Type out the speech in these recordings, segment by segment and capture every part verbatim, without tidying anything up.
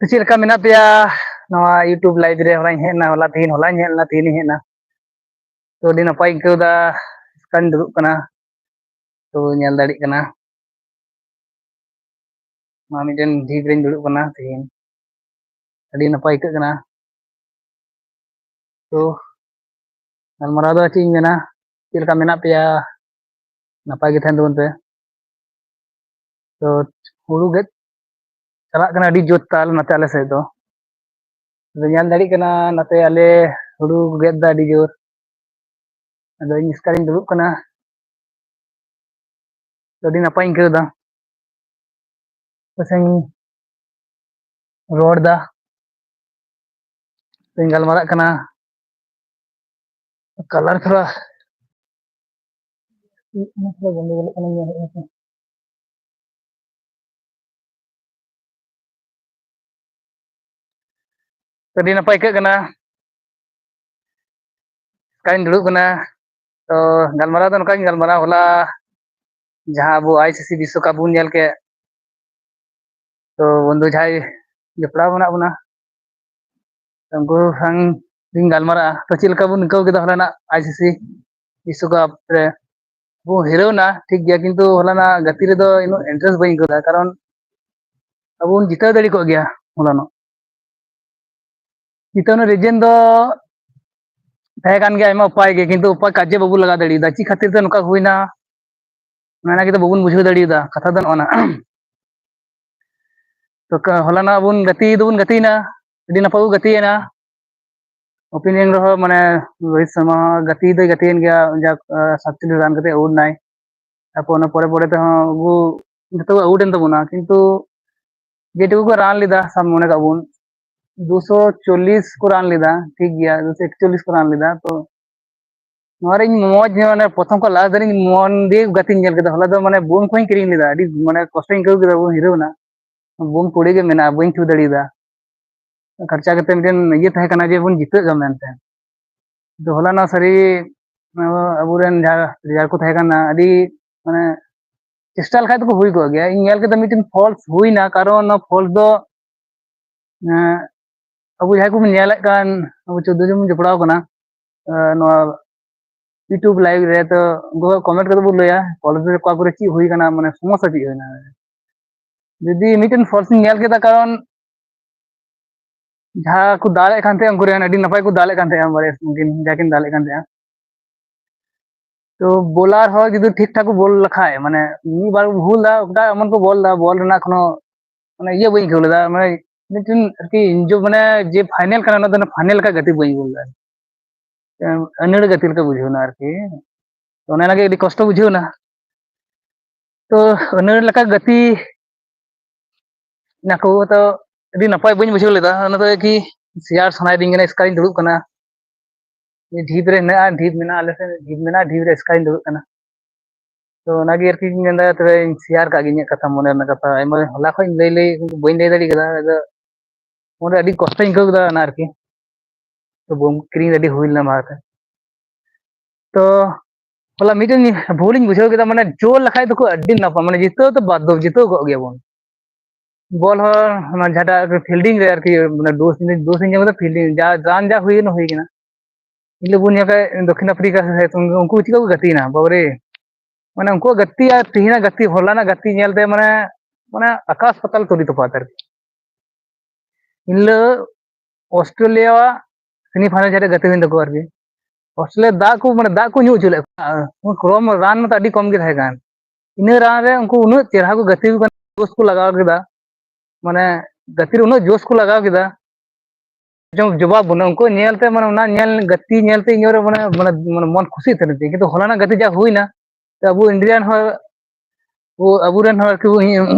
ᱪᱮᱫ ᱞᱮᱠᱟ ᱢᱮᱱᱟᱜ ᱯᱮᱭᱟ? ᱱᱚᱣᱟ YouTube live ᱨᱮ ᱦᱚᱞᱟᱧ ᱦᱮᱡ ᱮᱱᱟ, ᱦᱚᱞᱟ ᱛᱮᱦᱮᱧ, ᱦᱚᱞᱟᱧ ᱦᱮᱡ ᱞᱮᱱᱟ, ᱛᱮᱦᱮᱧᱤᱧ ᱦᱮᱡ ᱮᱱᱟ᱾ ᱛᱚ, ᱟᱹᱰᱤ ᱱᱟᱯᱟᱭ ᱤᱧ ᱟᱹᱭᱠᱟᱹᱣ ᱮᱫᱟ᱾ ᱮᱥᱠᱟᱨᱤᱧ ᱫᱩᱲᱩᱵ ᱠᱟᱱᱟ, ᱛᱚ, ᱧᱮᱞ ᱫᱟᱲᱮᱭᱟᱜ ᱠᱟᱱᱟ᱾ ᱱᱚᱣᱟ ᱢᱤᱫᱴᱮᱱ ᱰᱷᱤᱯ ᱨᱮᱧ ᱫᱩᱲᱩᱵ ᱠᱟᱱᱟ ᱛᱮᱦᱮᱧ, ᱟᱹᱰᱤ ᱱᱟᱯᱟᱭ ᱟᱹᱭᱠᱟᱹᱜ ᱠᱟᱱᱟ᱾ ᱛᱚ, ᱜᱟᱞᱢᱟᱨᱟᱣ ᱫᱚ ᱪᱮᱫ ᱤᱧ ᱢᱮᱱᱟ, ᱪᱮᱫ ᱞᱮᱠᱟ ᱢᱮᱱᱟᱜ ᱯᱮᱭᱟ? ᱱᱟᱯᱟᱭ ᱜᱮ ᱛᱟᱦᱮᱱ ᱛᱟᱵᱚᱱ ᱯᱮ᱾ ᱛᱚ, ᱦᱩᱲᱩ ᱜᱮᱫ ᱪᱟᱞᱟᱜ ᱠᱟᱱᱟ ᱟᱹᱰᱤ ᱡᱳᱨ ᱛᱟᱞ ᱱᱚᱛᱮ ᱟᱞᱮ ᱥᱮᱫ ᱫᱚ᱾ ᱟᱫᱚ ᱧᱮᱞ ᱫᱟᱲᱮᱭᱟᱜ ᱠᱟᱱᱟ ᱱᱚᱛᱮ ᱟᱞᱮ ᱦᱩᱲᱩ ᱠᱚ ᱜᱮᱫ ᱮᱫᱟ ᱟᱹᱰᱤ ᱡᱳᱨ᱾ ᱟᱫᱚ ᱤᱧ ᱮᱥᱠᱟᱨᱤᱧ ᱫᱩᱲᱩᱵ ᱠᱟᱱᱟ᱾ ᱟᱹᱰᱤ ᱱᱟᱯᱟᱭᱤᱧ ᱟᱹᱭᱠᱟᱹᱣ ᱮᱫᱟ᱾ ᱯᱟᱥᱮᱧ ᱨᱚᱲ ᱮᱫᱟ, ᱥᱮᱧ ᱜᱟᱞᱢᱟᱨᱟᱜ ᱠᱟᱱᱟ᱾ ᱠᱟᱞᱟᱨ ᱛᱷᱚᱲᱟ, ᱛᱷᱚᱲᱟ ᱜᱚᱱᱰᱚᱜᱳᱞᱚᱜ ᱠᱟᱱᱟ, ᱧᱮᱞ ᱦᱩᱭᱩᱜᱼᱟ᱾ ᱟᱹᱰᱤ ᱱᱟᱯᱟᱭ ᱟᱹᱭᱠᱟᱹᱜ ᱠᱟᱱᱟ᱾ ᱮᱥᱠᱟᱨᱤᱧ ᱫᱩᱲᱩᱵ ᱠᱟᱱᱟ᱾ ᱛᱚ, ᱜᱟᱞᱢᱟᱨᱟᱣ ᱫᱚ ᱱᱚᱝᱠᱟᱧ ᱜᱟᱞᱢᱟᱨᱟᱣᱟ, ᱦᱚᱞᱟ ᱡᱟᱦᱟᱸ ᱟᱵᱚ ICC ᱵᱤᱥᱥᱚᱠᱟᱯ ᱵᱚᱱ ᱧᱮᱞ ᱠᱮᱫ, ᱛᱚ, ᱵᱚᱱᱫᱷᱩ ᱡᱟᱦᱟᱸᱭ ᱡᱚᱯᱲᱟᱣ ᱢᱮᱱᱟᱜ ᱵᱚᱱᱟ, ᱩᱱᱠᱩ ᱥᱟᱝ ᱤᱧ ᱜᱟᱞᱢᱟᱨᱟᱜᱼᱟ᱾ ᱛᱚ, ᱪᱮᱫ ᱞᱮᱠᱟ ᱵᱚᱱ ᱟᱹᱭᱠᱟᱹᱣ ᱠᱮᱫᱟ ᱦᱚᱞᱟᱱᱟᱜ ICC ᱵᱤᱥᱥᱚᱠᱟᱯ ᱨᱮ? ᱵᱚᱱ ᱦᱤᱨᱟᱹᱣ ᱮᱱᱟ, ᱴᱷᱤᱠ ᱜᱮᱭᱟ, ᱠᱤᱱᱛᱩ ᱦᱚᱞᱟᱱᱟᱜ ᱜᱟᱛᱮ ᱨᱮᱫᱚ ᱩᱱᱟᱹᱜ interest ᱵᱟᱹᱧ ᱟᱹᱭᱠᱟᱹᱣ ᱫᱟ, ᱠᱟᱨᱚᱱ ᱟᱵᱚ ᱵᱚᱱ ᱡᱤᱛᱟᱹᱣ ᱫᱟᱲᱮ ᱠᱚᱜ ᱜᱮᱭᱟ ᱦᱚᱞᱟᱱᱚᱜ᱾ ᱡᱤᱛᱟᱹᱣ ᱨᱮᱱᱟᱜ reason ᱫᱚ ᱛᱟᱦᱮᱸ ᱠᱟᱱ ᱜᱮᱭᱟ ᱟᱭᱢᱟ ᱩᱯᱟᱭ ᱜᱮ, ᱠᱤᱱᱛᱩ ᱩᱯᱟᱭ ᱠᱟᱡᱮ ᱵᱟᱵᱚ ᱞᱟᱜᱟᱣ ᱫᱟᱲᱮᱭᱟᱫᱟ᱾ ᱪᱮᱫ ᱠᱷᱟᱹᱛᱤᱨ ᱛᱮ ᱱᱚᱝᱠᱟ ᱦᱩᱭᱱᱟ, ᱚᱱᱟ ᱜᱮᱛᱚ ᱵᱟᱵᱚᱱ ᱵᱩᱡᱷᱟᱹᱣ ᱫᱟᱲᱮᱭᱟᱫᱟ᱾ ᱠᱟᱛᱷᱟ ᱫᱚ ᱱᱚᱜᱼᱚ ᱱᱟ᱾ ᱛᱚ, ᱠᱟ-, ᱦᱚᱞᱟᱱᱟᱜ ᱵᱚᱱ ᱜᱟᱛᱮ ᱫᱚᱵᱚᱱ ᱜᱟᱛᱮᱭᱮᱱᱟ, ᱟᱹᱰᱤ ᱱᱟᱯᱟᱭ ᱵᱚ ᱜᱟᱛᱮᱭᱮᱱᱟ᱾ Opening ᱨᱮᱦᱚᱸ, ᱢᱟᱱᱮ, ᱨᱳᱦᱤᱛ ᱥᱚᱨᱢᱟ ᱦᱚᱸ ᱜᱟᱛᱮ ᱫᱚᱭ ᱜᱟᱛᱮᱭᱮᱱ ᱜᱮᱭᱟ, ᱡᱟᱠ, ᱟᱸ, ᱥᱟᱛᱪᱚᱞᱞᱤᱥ run ᱠᱟᱛᱮ out ᱱᱟᱭ᱾ ᱛᱟᱨᱯᱚᱨ ᱚᱱᱟ ᱯᱚᱨᱮ ᱯᱚᱨᱮ ᱛᱮᱦᱚᱸ ᱩᱱᱠᱩ ᱡᱚᱛᱚ ᱠᱚ out ᱮᱱ ᱛᱟᱵᱚᱱᱟ, ᱠᱤᱱᱛᱩ ᱡᱮᱴᱩᱠᱩ ᱠᱚ run ᱞᱮᱫᱟ, ᱥᱟᱵ ᱢᱚᱱᱮ ᱠᱟᱜ ᱵᱚᱱ, ᱫᱩᱥᱚ ᱪᱚᱞᱞᱤᱥ ᱠᱚ run ᱞᱮᱫᱟ, ᱴᱷᱤᱠ ᱜᱮᱭᱟ, ᱫᱩᱥᱚ ᱮᱠᱪᱚᱞᱞᱤᱥ ᱠᱚ run ᱞᱮᱫᱟ᱾ ᱛᱚ, ᱱᱚᱣᱟ ᱨᱮ ᱤᱧ ᱢᱚᱡᱽ ᱧᱚᱜ, ᱢᱟᱱᱮ, ᱯᱨᱚᱛᱷᱚᱢ ᱠᱷᱚᱱ last ᱫᱷᱟᱹᱨᱤᱡ ᱢᱚᱱ ᱫᱤᱭᱮ ᱜᱟᱛᱮᱧ ᱧᱮᱞ ᱠᱮᱫᱟ᱾ ᱦᱚᱞᱟ ᱫᱚ, ᱢᱟᱱᱮ, ᱵᱳᱢ ᱠᱚᱧ ᱠᱤᱨᱤᱧ ᱞᱮᱫᱟ, ᱟᱹᱰᱤ, ᱢᱟᱱᱮ, ᱠᱚᱥᱴᱚᱧ ᱟᱹᱭᱠᱟᱹᱣ ᱠᱮᱫᱟ, ᱵᱳᱢ ᱦᱤᱨᱟᱹᱣ ᱮᱱᱟ, ᱵᱳᱢ ᱯᱩᱲᱤ ᱜᱮ ᱢᱮᱱᱟᱜᱼᱟ, ᱵᱟᱹᱧ ᱛᱷᱩ ᱫᱟᱲᱮᱭᱟᱫᱟ᱾ ᱠᱷᱚᱨᱪᱟ ᱠᱟᱛᱮ ᱢᱤᱫᱴᱮᱱ ᱤᱭᱟᱹ ᱛᱟᱦᱮᱸ ᱠᱟᱱᱟ ᱡᱮ ᱵᱚᱱ ᱡᱤᱛᱟᱹᱜ ᱠᱟᱱ ᱢᱮᱱᱛᱮ᱾ ᱛᱚ ᱦᱚᱞᱟ ᱱᱚᱣᱟ ᱥᱟᱹᱨᱤ, ᱟᱵᱚᱨᱮᱱ ᱡᱟᱦᱟᱸ ᱯᱞᱮᱭᱟᱨ ᱠᱚ ᱛᱟᱦᱮᱸ ᱠᱟᱱᱟ, ᱟᱹᱰᱤ ᱢᱟᱱᱮ ᱪᱮᱥᱴᱟ ᱞᱮᱠᱷᱟᱡ ᱫᱚᱠᱚ ᱦᱩᱭ ᱠᱚᱜ ᱜᱮᱭᱟ᱾ ᱤᱧ ᱧᱮᱞ ᱠᱮᱫᱟ ᱢᱤᱫᱴᱮᱱ ᱯᱷᱚᱞᱥ ᱦᱩᱭᱱᱟ, ᱠᱟᱨᱚᱱ ᱱᱚᱣᱟ ᱯᱷᱚᱞᱥ ᱫᱚ ᱮᱸ, ᱟᱵᱚ ᱡᱟᱦᱟᱸᱭ ᱠᱚᱵᱚᱱ ᱧᱮᱞᱮᱫ ᱠᱟᱱ, ᱟᱵᱚ ᱪᱳᱫᱫᱳ ᱡᱚᱱ ᱵᱚᱱ ᱡᱚᱯᱲᱟᱣ ᱠᱟᱱᱟ, ᱮᱸ, ᱱᱚᱣᱟ YouTube live ᱨᱮ, ᱛᱚ ᱩᱱᱠᱩ ᱠᱚ ᱠᱚᱢᱮᱱᱴ ᱠᱟᱛᱮ ᱵᱚᱱ ᱞᱟᱹᱭᱟ ᱠᱚᱞᱮᱡᱽ ᱨᱮ ᱚᱠᱟ ᱠᱚᱨᱮ ᱪᱮᱫ ᱦᱩᱭ ᱠᱟᱱᱟ, ᱢᱟᱱᱮ ᱥᱚᱢᱚᱥᱥᱟ ᱪᱮᱫ ᱦᱩᱭᱱᱟ᱾ ᱡᱩᱫᱤ ᱢᱤᱫᱴᱮᱱ ᱯᱷᱚᱞᱥ ᱤᱧ ᱧᱮᱞ ᱠᱮᱫᱟ, ᱠᱟᱨᱚᱱ ᱡᱟᱦᱟᱸ ᱠᱚ ᱫᱟᱞᱮᱫ ᱠᱟᱱ ᱛᱟᱦᱮᱸᱫ, ᱩᱱᱠᱩ ᱨᱮᱱ ᱟᱹᱰᱤ ᱱᱟᱯᱟᱭ ᱠᱚ ᱫᱟᱞᱮᱫ ᱠᱟᱱ ᱛᱟᱦᱮᱸᱫ, ᱵᱟᱨᱭᱟ ᱩᱱᱠᱤᱱ ᱡᱟᱦᱟᱸ ᱠᱤᱱ ᱫᱟᱞᱮᱫ ᱠᱟᱱ ᱛᱟᱦᱮᱸᱫ᱾ ᱛᱚ ᱵᱳᱞᱟᱨ ᱦᱚᱸ ᱡᱩᱫᱤ ᱴᱷᱤᱠ ᱴᱷᱟᱠ ᱠᱚ ᱵᱚᱞ ᱞᱮᱠᱷᱟᱡ, ᱢᱟᱱᱮ ᱢᱤᱫ ᱵᱟᱨ ᱠᱚ ᱵᱷᱩᱞ ᱫᱟ, ᱚᱠᱟ ᱮᱢᱚᱱ ᱠᱚ ᱵᱚᱞ ᱫᱟ, ᱵᱚᱞ ᱨᱮᱱᱟᱜ ᱠᱳᱱᱳ ᱢᱟᱱᱮ ᱤᱭᱟᱹ ᱵᱟᱹᱧ ᱟᱹᱭᱠᱟᱹᱣ ᱞᱮᱫᱟ, ᱢᱟᱱᱮ ᱢᱤᱫᱴᱮᱱ ᱟᱨᱠᱤ enjoy, ᱢᱟᱱᱮ ᱡᱮ ᱯᱷᱟᱭᱱᱮᱞ ᱠᱟᱱᱟ, ᱚᱱᱟ ᱫᱚ ᱯᱷᱟᱭᱱᱮᱞ ᱞᱮᱠᱟ ᱜᱟᱛᱮ ᱵᱟᱹᱧ ᱵᱩᱡ ᱞᱮᱫᱟ᱾ ᱟᱹᱱᱟᱹᱲ ᱜᱟᱛᱮ ᱞᱮᱠᱟ ᱵᱩᱡᱷᱟᱹᱣ ᱮᱱᱟ ᱟᱨᱠᱤ᱾ ᱚᱱᱮ ᱚᱱᱟᱜᱮ ᱟᱹᱰᱤ ᱠᱚᱥᱴᱚ ᱵᱩᱡᱷᱟᱹᱣ ᱮᱱᱟ᱾ ᱛᱚ ᱟᱹᱱᱟᱹᱲ ᱞᱮᱠᱟ ᱜᱟᱛᱮ ᱱᱟᱠᱚ ᱛᱚ ᱟᱹᱰᱤ ᱱᱟᱯᱟᱭ ᱵᱟᱹᱧ ᱵᱩᱡᱷᱟᱹᱣ ᱞᱮᱫᱟ᱾ ᱚᱱᱟ ᱫᱚ ᱠᱤ ᱥᱮᱭᱟᱨ ᱥᱟᱱᱟᱭᱮᱫᱤᱧ ᱠᱟᱱᱟ, ᱮᱥᱠᱟᱨᱤᱧ ᱫᱩᱲᱩᱵ ᱠᱟᱱᱟ᱾ ᱰᱷᱤᱯ ᱨᱮ ᱦᱮᱱᱟᱜᱼᱟ, ᱰᱷᱤᱯ ᱢᱮᱱᱟᱜᱼᱟ, ᱟᱞᱮ ᱥᱮᱫ ᱰᱷᱤᱯ ᱢᱮᱱᱟᱜᱼᱟ, ᱰᱷᱤᱯ ᱨᱮ ᱮᱥᱠᱟᱨᱤᱧ ᱫᱩᱲᱩᱵ ᱠᱟᱱᱟ᱾ ᱛᱚ ᱚᱱᱟᱜᱮ ᱟᱨᱠᱤᱧ ᱢᱮᱱᱫᱟ, ᱛᱚᱵᱮᱧ ᱥᱮᱭᱟᱨ ᱠᱟᱜ ᱜᱮ ᱤᱧᱟᱹᱜ ᱠᱟᱛᱷᱟ, ᱢᱚᱱᱮ ᱨᱮᱱᱟᱜ ᱠᱟᱛᱷᱟ᱾ ᱟᱭᱢᱟ ᱦᱚᱞᱟ ᱠᱷᱚᱡ ᱤᱧ ᱞᱟᱹᱭ ᱞᱟᱹᱭ ᱵᱟᱹᱧ ᱞᱟᱹᱭ ᱫᱟᱲᱮ ᱠᱟᱫᱟ, ᱟᱫᱚ ᱢᱚᱱᱮ ᱟᱹᱰᱤ ᱠᱚᱥᱴᱚᱧ ᱟᱹᱭᱠᱟᱹᱣ ᱠᱮᱫᱟ ᱚᱱᱟ ᱟᱨᱠᱤ᱾ ᱛᱚ ᱵᱳᱢ ᱠᱤᱨᱤᱧ ᱨᱮᱰᱤ ᱦᱩᱭ ᱞᱮᱱᱟ ᱞᱟᱦᱟᱛᱮ᱾ ᱛᱚ ᱦᱚᱞᱟ ᱢᱤᱫᱴᱮᱱ ᱵᱷᱩᱞᱤᱧ ᱵᱩᱡᱷᱟᱹᱣ ᱠᱮᱫᱟ, ᱢᱟᱱᱮ ᱡᱳᱨ ᱞᱮᱠᱷᱟᱡ ᱫᱚᱠᱚ ᱟᱹᱰᱤ ᱱᱟᱯᱟᱭ, ᱢᱟᱱᱮ ᱡᱤᱛᱟᱹᱣ ᱫᱚ ᱵᱟᱫᱽᱫᱷᱚ, ᱡᱤᱛᱟᱹᱣ ᱠᱚᱜ ᱜᱮᱭᱟᱵᱚᱱ᱾ ᱵᱚᱞ ᱦᱚᱸ ᱚᱱᱟ ᱡᱟᱦᱟᱸᱴᱟᱜ ᱯᱷᱤᱞᱰᱤᱝ ᱨᱮ ᱟᱨᱠᱤ, ᱢᱟᱱᱮ ᱫᱳᱥ, ᱫᱳᱥ ᱤᱧ ᱧᱟᱢ ᱠᱮᱫᱟ ᱯᱷᱤᱞᱰᱤᱝ, ᱡᱟ ᱨᱟᱱ ᱡᱟ ᱦᱩᱭᱮᱱ ᱦᱩᱭ ᱠᱟᱱᱟ᱾ ᱤᱧ ᱫᱚ ᱵᱚᱱ ᱧᱮᱞ ᱠᱷᱟᱡ ᱫᱚᱠᱠᱷᱤᱱ ᱟᱯᱷᱨᱤᱠᱟ ᱥᱮ ᱩᱱᱠᱩ ᱪᱤᱠᱟ ᱠᱚ ᱜᱟᱛᱮᱭᱮᱱᱟ ᱵᱟᱵᱟᱨᱮ, ᱢᱟᱱᱮ ᱩᱱᱠᱩᱣᱟᱜ ᱜᱟᱛᱮ ᱟᱨ ᱛᱮᱦᱮᱧᱟᱜ ᱜᱟᱛᱮ, ᱦᱚᱞᱟᱱᱟᱜ ᱜᱟᱛᱮ ᱧᱮᱞᱛᱮ ᱢᱟᱱᱮ, ᱢᱟᱱᱮ ᱟᱠᱟᱥ ᱯᱟᱛᱟᱞ ᱛᱚᱞᱤ ᱛᱚᱯᱷᱟᱛ ᱟᱨᱠᱤ᱾ ᱤᱱᱦᱤᱞᱳᱜ ᱚᱥᱴᱨᱮᱞᱤᱭᱟᱣᱟᱜ ᱥᱮᱢᱤ ᱯᱷᱟᱭᱱᱟᱞ ᱡᱟᱦᱟᱸᱴᱟᱜ ᱜᱟᱛᱮ ᱦᱩᱭᱮᱱ ᱛᱟᱠᱚᱣᱟ ᱟᱨᱠᱤ, ᱚᱥᱴᱨᱮᱞᱤᱭᱟ ᱫᱟᱜ ᱠᱚ, ᱢᱟᱱᱮ ᱫᱟᱜ ᱠᱚ ᱧᱩ ᱦᱚᱪᱚ ᱞᱮᱫ ᱠᱚᱣᱟ᱾ ᱠᱚᱢ ᱨᱟᱱ ᱢᱟᱛᱚ ᱟᱹᱰᱤ ᱠᱚᱢ ᱜᱮ ᱛᱟᱦᱮᱸ ᱠᱟᱱ᱾ ᱤᱱᱟᱹ ᱨᱟᱱ ᱨᱮ ᱩᱱᱠᱩ ᱩᱱᱟᱹᱜ ᱪᱮᱦᱨᱟ ᱠᱚ ᱜᱟᱛᱮ ᱠᱟᱱᱟ, ᱡᱳᱥ ᱠᱚ ᱞᱟᱜᱟᱣ ᱠᱮᱫᱟ, ᱢᱟᱱᱮ ᱜᱟᱛᱮ ᱨᱮ ᱩᱱᱟᱹᱜ ᱡᱳᱥ ᱠᱚ ᱞᱟᱜᱟᱣ ᱠᱮᱫᱟ᱾ ᱡᱚᱵᱟᱵ ᱵᱟᱹᱱᱩᱜᱼᱟ᱾ ᱩᱱᱠᱩ ᱧᱮᱞᱛᱮ, ᱢᱟᱱᱮ ᱚᱱᱟ ᱧᱮᱞ, ᱜᱟᱛᱮ ᱧᱮᱞᱛᱮ ᱤᱧ ᱢᱟᱱᱮ, ᱢᱟᱱᱮ ᱢᱚᱱ ᱠᱷᱩᱥᱤ ᱩᱛᱟᱹᱨ ᱮᱱ ᱛᱤᱧᱟ᱾ ᱠᱤᱱᱛᱩ ᱦᱚᱞᱟᱱᱟᱜ ᱜᱟᱛᱮ ᱡᱟ ᱦᱩᱭᱱᱟ, ᱛᱚ ᱟᱵᱚ ᱤᱱᱰᱤᱭᱟᱱ ᱦᱚᱸ, ᱟᱵᱚ, ᱟᱵᱚᱨᱮᱱ ᱦᱚᱲ ᱠᱚ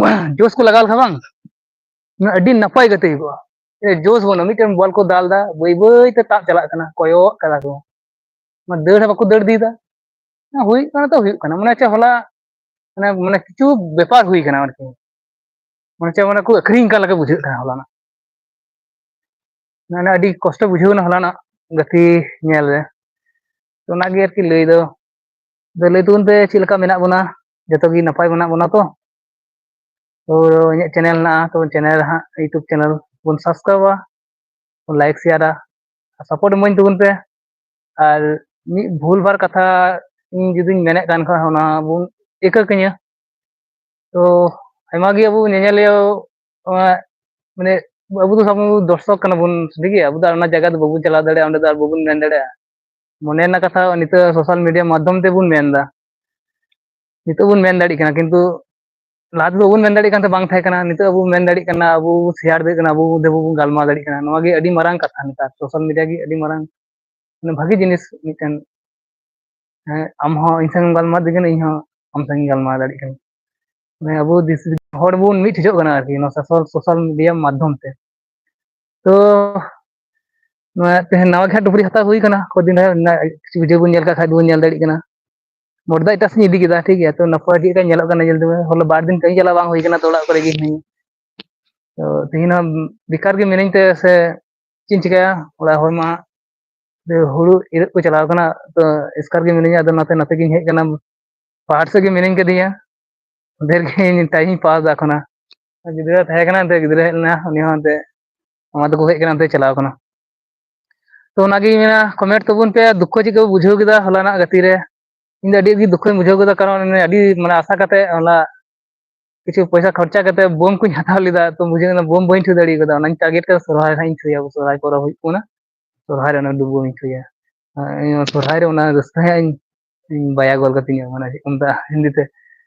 ᱡᱳᱥ ᱠᱚ ᱞᱟᱜᱟᱣ ᱞᱮᱠᱷᱟᱱ ᱵᱟᱝ, ᱟᱹᱰᱤ ᱱᱟᱯᱟᱭ ᱜᱟᱛᱮ ᱦᱩᱭ ᱠᱚᱜᱼᱟ᱾ ᱡᱳᱥ ᱵᱟᱹᱱᱩᱜᱼᱟ, ᱢᱤᱫᱴᱮᱱ ᱵᱚᱞ ᱠᱚ ᱫᱟᱞ ᱮᱫᱟ, ᱵᱟᱹᱭ ᱵᱟᱹᱭ ᱛᱮ ᱛᱟᱵ ᱪᱟᱞᱟᱜ ᱠᱟᱱᱟ, ᱠᱚᱭᱚᱜ ᱠᱟᱫᱟ ᱠᱚ, ᱢᱟᱱᱮ ᱫᱟᱹᱲ ᱦᱚᱸ ᱵᱟᱠᱚ ᱫᱟᱹᱲ ᱤᱫᱤᱭᱮᱫᱟ᱾ ᱦᱮᱸ, ᱦᱩᱭᱩᱜ ᱠᱟᱱᱟ ᱛᱚ ᱦᱩᱭᱩᱜ ᱠᱟᱱᱟ, ᱢᱟᱱᱮ ᱪᱮᱫ ᱦᱚᱞᱟ, ᱢᱟᱱᱮ, ᱢᱟᱱᱮ ᱠᱤᱪᱷᱩ ᱵᱮᱯᱟᱨ ᱦᱩᱭ ᱠᱟᱱᱟ ᱟᱨᱠᱤ, ᱢᱟᱱᱮ ᱪᱮᱫ, ᱢᱟᱱᱮ ᱠᱚ ᱟᱹᱠᱷᱨᱤᱧ ᱠᱟᱱ ᱞᱮᱠᱟ ᱵᱩᱡᱷᱟᱹᱜ ᱠᱟᱱᱟ ᱦᱚᱞᱟᱱᱟᱜ᱾ ᱢᱟᱱᱮ ᱟᱹᱰᱤ ᱠᱚᱥᱴᱚ ᱵᱩᱡᱷᱟᱹᱣ ᱮᱱᱟ ᱦᱚᱞᱟᱱᱟᱜ ᱜᱟᱛᱮ ᱧᱮᱞ ᱨᱮ᱾ ᱛᱚ ᱚᱱᱟᱜᱮ ᱟᱨᱠᱤ ᱞᱟᱹᱭ ᱫᱚ᱾ ᱟᱫᱚ ᱞᱟᱹᱭ ᱛᱟᱵᱚᱱ ᱯᱮ ᱪᱮᱫ ᱞᱮᱠᱟ ᱢᱮᱱᱟᱜ ᱵᱚᱱᱟ, ᱡᱚᱛᱚ ᱜᱮ ᱱᱟᱯᱟᱭ ᱢᱮᱱᱟᱜ ᱵᱚᱱᱟ ᱛᱚ? ᱛᱚ ᱤᱧᱟᱹᱜ ᱪᱮᱱᱮᱞ ᱦᱮᱱᱟᱜᱼᱟ, ᱛᱚ ᱪᱮᱱᱮᱞ ᱨᱮ ᱦᱟᱸᱜ YouTube ᱪᱮᱱᱮᱞ ᱵᱚᱱ ᱥᱟᱵᱥᱠᱨᱟᱭᱤᱵᱟ, ᱵᱚᱱ ᱞᱟᱭᱤᱠ ᱥᱮᱭᱟᱨᱟ, ᱟᱨ ᱥᱟᱯᱳᱨᱴ ᱤᱢᱟᱹᱧ ᱛᱟᱵᱚᱱ ᱯᱮ᱾ ᱟᱨ ᱢᱤᱫ ᱵᱷᱩᱞ ᱵᱷᱟᱞ ᱠᱟᱛᱷᱟ ᱤᱧ ᱡᱩᱫᱤᱧ ᱢᱮᱱᱮᱫ ᱠᱟᱱ ᱠᱷᱟᱱ ᱚᱱᱟ ᱵᱚᱱ ᱤᱠᱟᱹ ᱠᱟᱹᱧᱟ᱾ ᱛᱚ ᱟᱭᱢᱟ ᱜᱮ ᱟᱵᱚ ᱧᱮᱧᱮᱞᱤᱭᱟᱹ, ᱟᱸ, ᱢᱟᱱᱮ ᱟᱵᱚ ᱫᱚ ᱥᱟᱵ ᱢᱮ ᱫᱚᱨᱥᱚᱠ ᱠᱟᱱᱟ ᱵᱚᱱ, ᱴᱷᱤᱠ ᱜᱮᱭᱟ? ᱟᱵᱚ ᱫᱚ ᱟᱨ ᱚᱱᱟ ᱡᱟᱭᱜᱟ ᱫᱚ ᱵᱟᱵᱚᱱ ᱪᱟᱞᱟᱣ ᱫᱟᱲᱮᱭᱟᱜᱼᱟ, ᱚᱸᱰᱮ ᱫᱚ ᱟᱨ ᱵᱟᱵᱚᱱ ᱢᱮᱱ ᱫᱟᱲᱮᱭᱟᱜᱼᱟ᱾ ᱢᱚᱱᱮ ᱨᱮᱱᱟᱜ ᱠᱟᱛᱷᱟ ᱱᱤᱛᱚᱜ ᱥᱳᱥᱟᱞ ᱢᱤᱰᱤᱭᱟ ᱢᱟᱫᱽᱫᱷᱚᱢ ᱛᱮᱵᱚᱱ ᱢᱮᱱ ᱮᱫᱟ, ᱱᱤᱛᱚᱜ ᱵᱚᱱ ᱢᱮᱱ ᱫᱟᱲᱮᱭᱟᱜ ᱠᱟᱱᱟ, ᱠᱤᱱᱛᱩ ᱞᱟᱦᱟ ᱛᱮᱫᱚ ᱵᱟᱵᱚᱱ ᱢᱮᱱ ᱫᱟᱲᱮᱭᱟᱜ ᱠᱟᱱ ᱛᱟᱦᱮᱸ, ᱵᱟᱝ ᱛᱟᱦᱮᱸ ᱠᱟᱱᱟ᱾ ᱱᱤᱛᱚᱜ ᱟᱵᱚ ᱢᱮᱱ ᱫᱟᱲᱮᱭᱟᱜ ᱠᱟᱱᱟ, ᱟᱵᱚ ᱥᱮᱭᱟᱨ ᱫᱟᱲᱮᱭᱟᱜ ᱠᱟᱱᱟ, ᱟᱵᱚ ᱢᱚᱫᱽᱫᱷᱮ ᱵᱚᱱ ᱜᱟᱞᱢᱟᱨᱟᱣ ᱫᱟᱲᱮᱭᱟᱜ ᱠᱟᱱᱟ᱾ ᱱᱚᱣᱟ ᱜᱮ ᱟᱹᱰᱤ ᱢᱟᱨᱟᱝ ᱠᱟᱛᱷᱟ ᱱᱮᱛᱟᱨ, ᱥᱳᱥᱟᱞ ᱢᱤᱰᱤᱭᱟ ᱜᱮ ᱟᱹᱰᱤ ᱢᱟᱨᱟᱝ, ᱢᱟᱱᱮ, ᱵᱷᱟᱜᱤ ᱡᱤᱱᱤᱥ ᱢᱤᱫᱴᱮᱱ, ᱦᱮᱸ, ᱟᱢ ᱦᱚᱸ ᱤᱧ ᱥᱟᱶ ᱮᱢ ᱜᱟᱞᱢᱟᱨᱟᱣ ᱫᱟᱲᱮᱭᱟᱜ ᱠᱟᱱᱟ, ᱤᱧ ᱦᱚᱸ ᱟᱢ ᱥᱟᱶ ᱤᱧ ᱜᱟᱞᱢᱟᱨᱟᱣ ᱫᱟᱲᱮᱭᱟᱜ ᱠᱟᱱᱟ᱾ ᱢᱟᱱᱮ ᱟᱵᱚ ᱫᱤᱥ-, ᱦᱚᱲ ᱵᱚᱱ ᱢᱤᱫ ᱴᱷᱮᱡᱚᱜ ᱠᱟᱱᱟ ᱟᱨᱠᱤ, ᱱᱚᱣᱟ ᱥᱳᱥᱟᱞ, ᱥᱳᱥᱟᱞ ᱢᱤᱰᱤᱭᱟ ᱢᱟᱫᱽᱫᱷᱚᱢ ᱛᱮ᱾ ᱛᱚ ᱱᱚᱣᱟ ᱛᱮᱦᱮᱧ ᱱᱟᱣᱟ ᱜᱮ ᱦᱟᱸᱜ ᱰᱩᱵᱽᱨᱤ ᱦᱟᱛᱟᱣ ᱦᱩᱭ ᱠᱟᱱᱟ, ᱠᱚᱫᱤᱱ ᱦᱟᱸᱜ ᱚᱱᱟ ᱠᱤᱪᱷᱩ ᱵᱷᱤᱰᱤᱭᱳ ᱵᱚᱱ ᱧᱮᱞ ᱠᱟᱜ ᱠᱷᱟᱡ ᱫᱚᱵᱚᱱ ᱧᱮᱞ ᱫᱟᱲᱮᱭᱟᱜ ᱠᱟᱱᱟ᱾ ᱢᱚᱴ ᱫᱚ ᱮᱴᱟᱜ ᱥᱮᱫ ᱤᱧ ᱤᱫᱤ ᱠᱮᱫᱟ, ᱴᱷᱤᱠ ᱜᱮᱭᱟ᱾ ᱛᱚ ᱱᱟᱯᱟᱭ ᱪᱮᱫ ᱞᱮᱠᱟ ᱧᱮᱞᱚᱜ ᱠᱟᱱᱟ ᱧᱮᱞ ᱛᱮ, ᱦᱚᱞᱟ ᱵᱟᱨ ᱫᱤᱱ ᱠᱟᱹᱢᱤ ᱪᱟᱞᱟᱣ ᱵᱟᱝ ᱦᱩᱭ ᱠᱟᱱᱟ, ᱛᱚ ᱚᱲᱟᱜ ᱠᱚᱨᱮ ᱜᱮ ᱦᱤᱱᱟᱹᱧᱟ᱾ ᱛᱚ ᱛᱮᱦᱮᱧ ᱦᱚᱸ ᱵᱮᱠᱟᱨ ᱜᱮ ᱢᱤᱱᱟᱹᱧ ᱛᱮ ᱥᱮ ᱪᱮᱫ ᱤᱧ ᱪᱤᱠᱟᱹᱭᱟ, ᱚᱲᱟᱜ ᱦᱚᱲ ᱢᱟ ᱦᱩᱲᱩ ᱤᱨᱚᱜ ᱠᱚ ᱪᱟᱞᱟᱣ ᱠᱟᱱᱟ, ᱛᱚ ᱮᱥᱠᱟᱨ ᱜᱮ ᱢᱤᱱᱟᱹᱧᱟ᱾ ᱟᱫᱚ ᱱᱟᱛᱮ, ᱱᱟᱛᱮ ᱜᱤᱧ ᱦᱮᱡ ᱠᱟᱱᱟ, ᱯᱟᱦᱟᱴ ᱥᱮᱫ ᱜᱮ ᱢᱤᱱᱟᱹᱧ ᱠᱟᱫᱤᱧᱟ, ᱰᱷᱮᱨ ᱜᱮ ᱤᱧ ᱴᱟᱭᱤᱢ ᱤᱧ ᱯᱟᱥ ᱫᱟ ᱮᱠᱷᱚᱱ᱾ ᱜᱤᱫᱽᱨᱟᱹ ᱛᱟᱦᱮᱸ ᱠᱟᱱᱟ, ᱮᱱᱛᱮ ᱜᱤᱫᱽᱨᱟᱹ ᱦᱮᱡ ᱞᱮᱱᱟ, ᱩᱱᱤ ᱦᱚᱸ ᱮᱱᱛᱮ ᱢᱟᱢᱟ ᱛᱟᱠᱚ ᱦᱮᱡ ᱠᱟᱱᱟ, ᱚᱱᱛᱮ ᱪᱟᱞᱟᱣ ᱠᱟᱱᱟ᱾ ᱛᱚ ᱚᱱᱟᱜᱤᱧ ᱢᱮᱱᱟ, ᱠᱚᱢᱮᱱᱴ ᱛᱟᱵᱚᱱ ᱯᱮ, ᱫᱩᱠᱠᱷᱚ ᱪᱮᱫ ᱠᱚ ᱵᱩᱡᱷᱟᱹᱣ ᱠᱮᱫᱟ ᱦᱚᱞᱟᱱᱟᱜ ᱜᱟᱛᱮ ᱨᱮ᱾ ᱤᱧ ᱫᱚ ᱟᱹᱰᱤ ᱜᱮ ᱫᱩᱠᱠᱷᱚᱧ ᱵᱩᱡᱷᱟᱹᱣ ᱠᱮᱫᱟ, ᱠᱟᱨᱚᱱ ᱟᱹᱰᱤ, ᱢᱟᱱᱮ, ᱟᱥᱟ ᱠᱟᱛᱮ ᱦᱚᱞᱟ ᱠᱤᱪᱷᱩ ᱯᱚᱭᱥᱟ ᱠᱷᱚᱨᱪᱟ ᱠᱟᱛᱮ ᱵᱳᱢ ᱠᱚᱧ ᱦᱟᱛᱟᱣ ᱞᱮᱫᱟ, ᱛᱚ ᱵᱩᱡᱷᱟᱹᱣ ᱠᱟᱱᱟ ᱵᱳᱢ ᱵᱟᱹᱧ ᱴᱷᱩ ᱫᱟᱲᱮ ᱠᱟᱫᱟ᱾ ᱚᱱᱟᱧ ᱴᱟᱨᱜᱮᱴ ᱠᱟᱫᱟ, ᱥᱚᱨᱦᱟᱭ ᱦᱟᱸᱜ ᱤᱧ ᱴᱷᱩᱭᱟ, ᱟᱵᱚ ᱥᱚᱨᱦᱟᱭ ᱯᱚᱨᱚᱵᱽ ᱦᱩᱭᱩᱜ ᱠᱟᱱᱟ, ᱥᱚᱨᱦᱟᱭ ᱨᱮ ᱚᱱᱟ ᱰᱩᱵᱟᱹ ᱤᱧ ᱴᱷᱩᱭᱟ᱾ ᱟᱨ ᱤᱧ ᱥᱚᱨᱦᱟᱭ ᱨᱮ ᱚᱱᱟ ᱨᱟᱹᱥᱠᱟᱹ ᱦᱟᱸᱜ ᱤᱧ, ᱤᱧ ᱵᱟᱭᱟ ᱜᱚᱫ ᱠᱟᱛᱤᱧᱟ, ᱢᱟᱱᱮ ᱪᱮᱫ ᱠᱚ ᱢᱮᱛᱟᱜᱼᱟ ᱦᱤᱱᱫᱤ ᱛᱮ,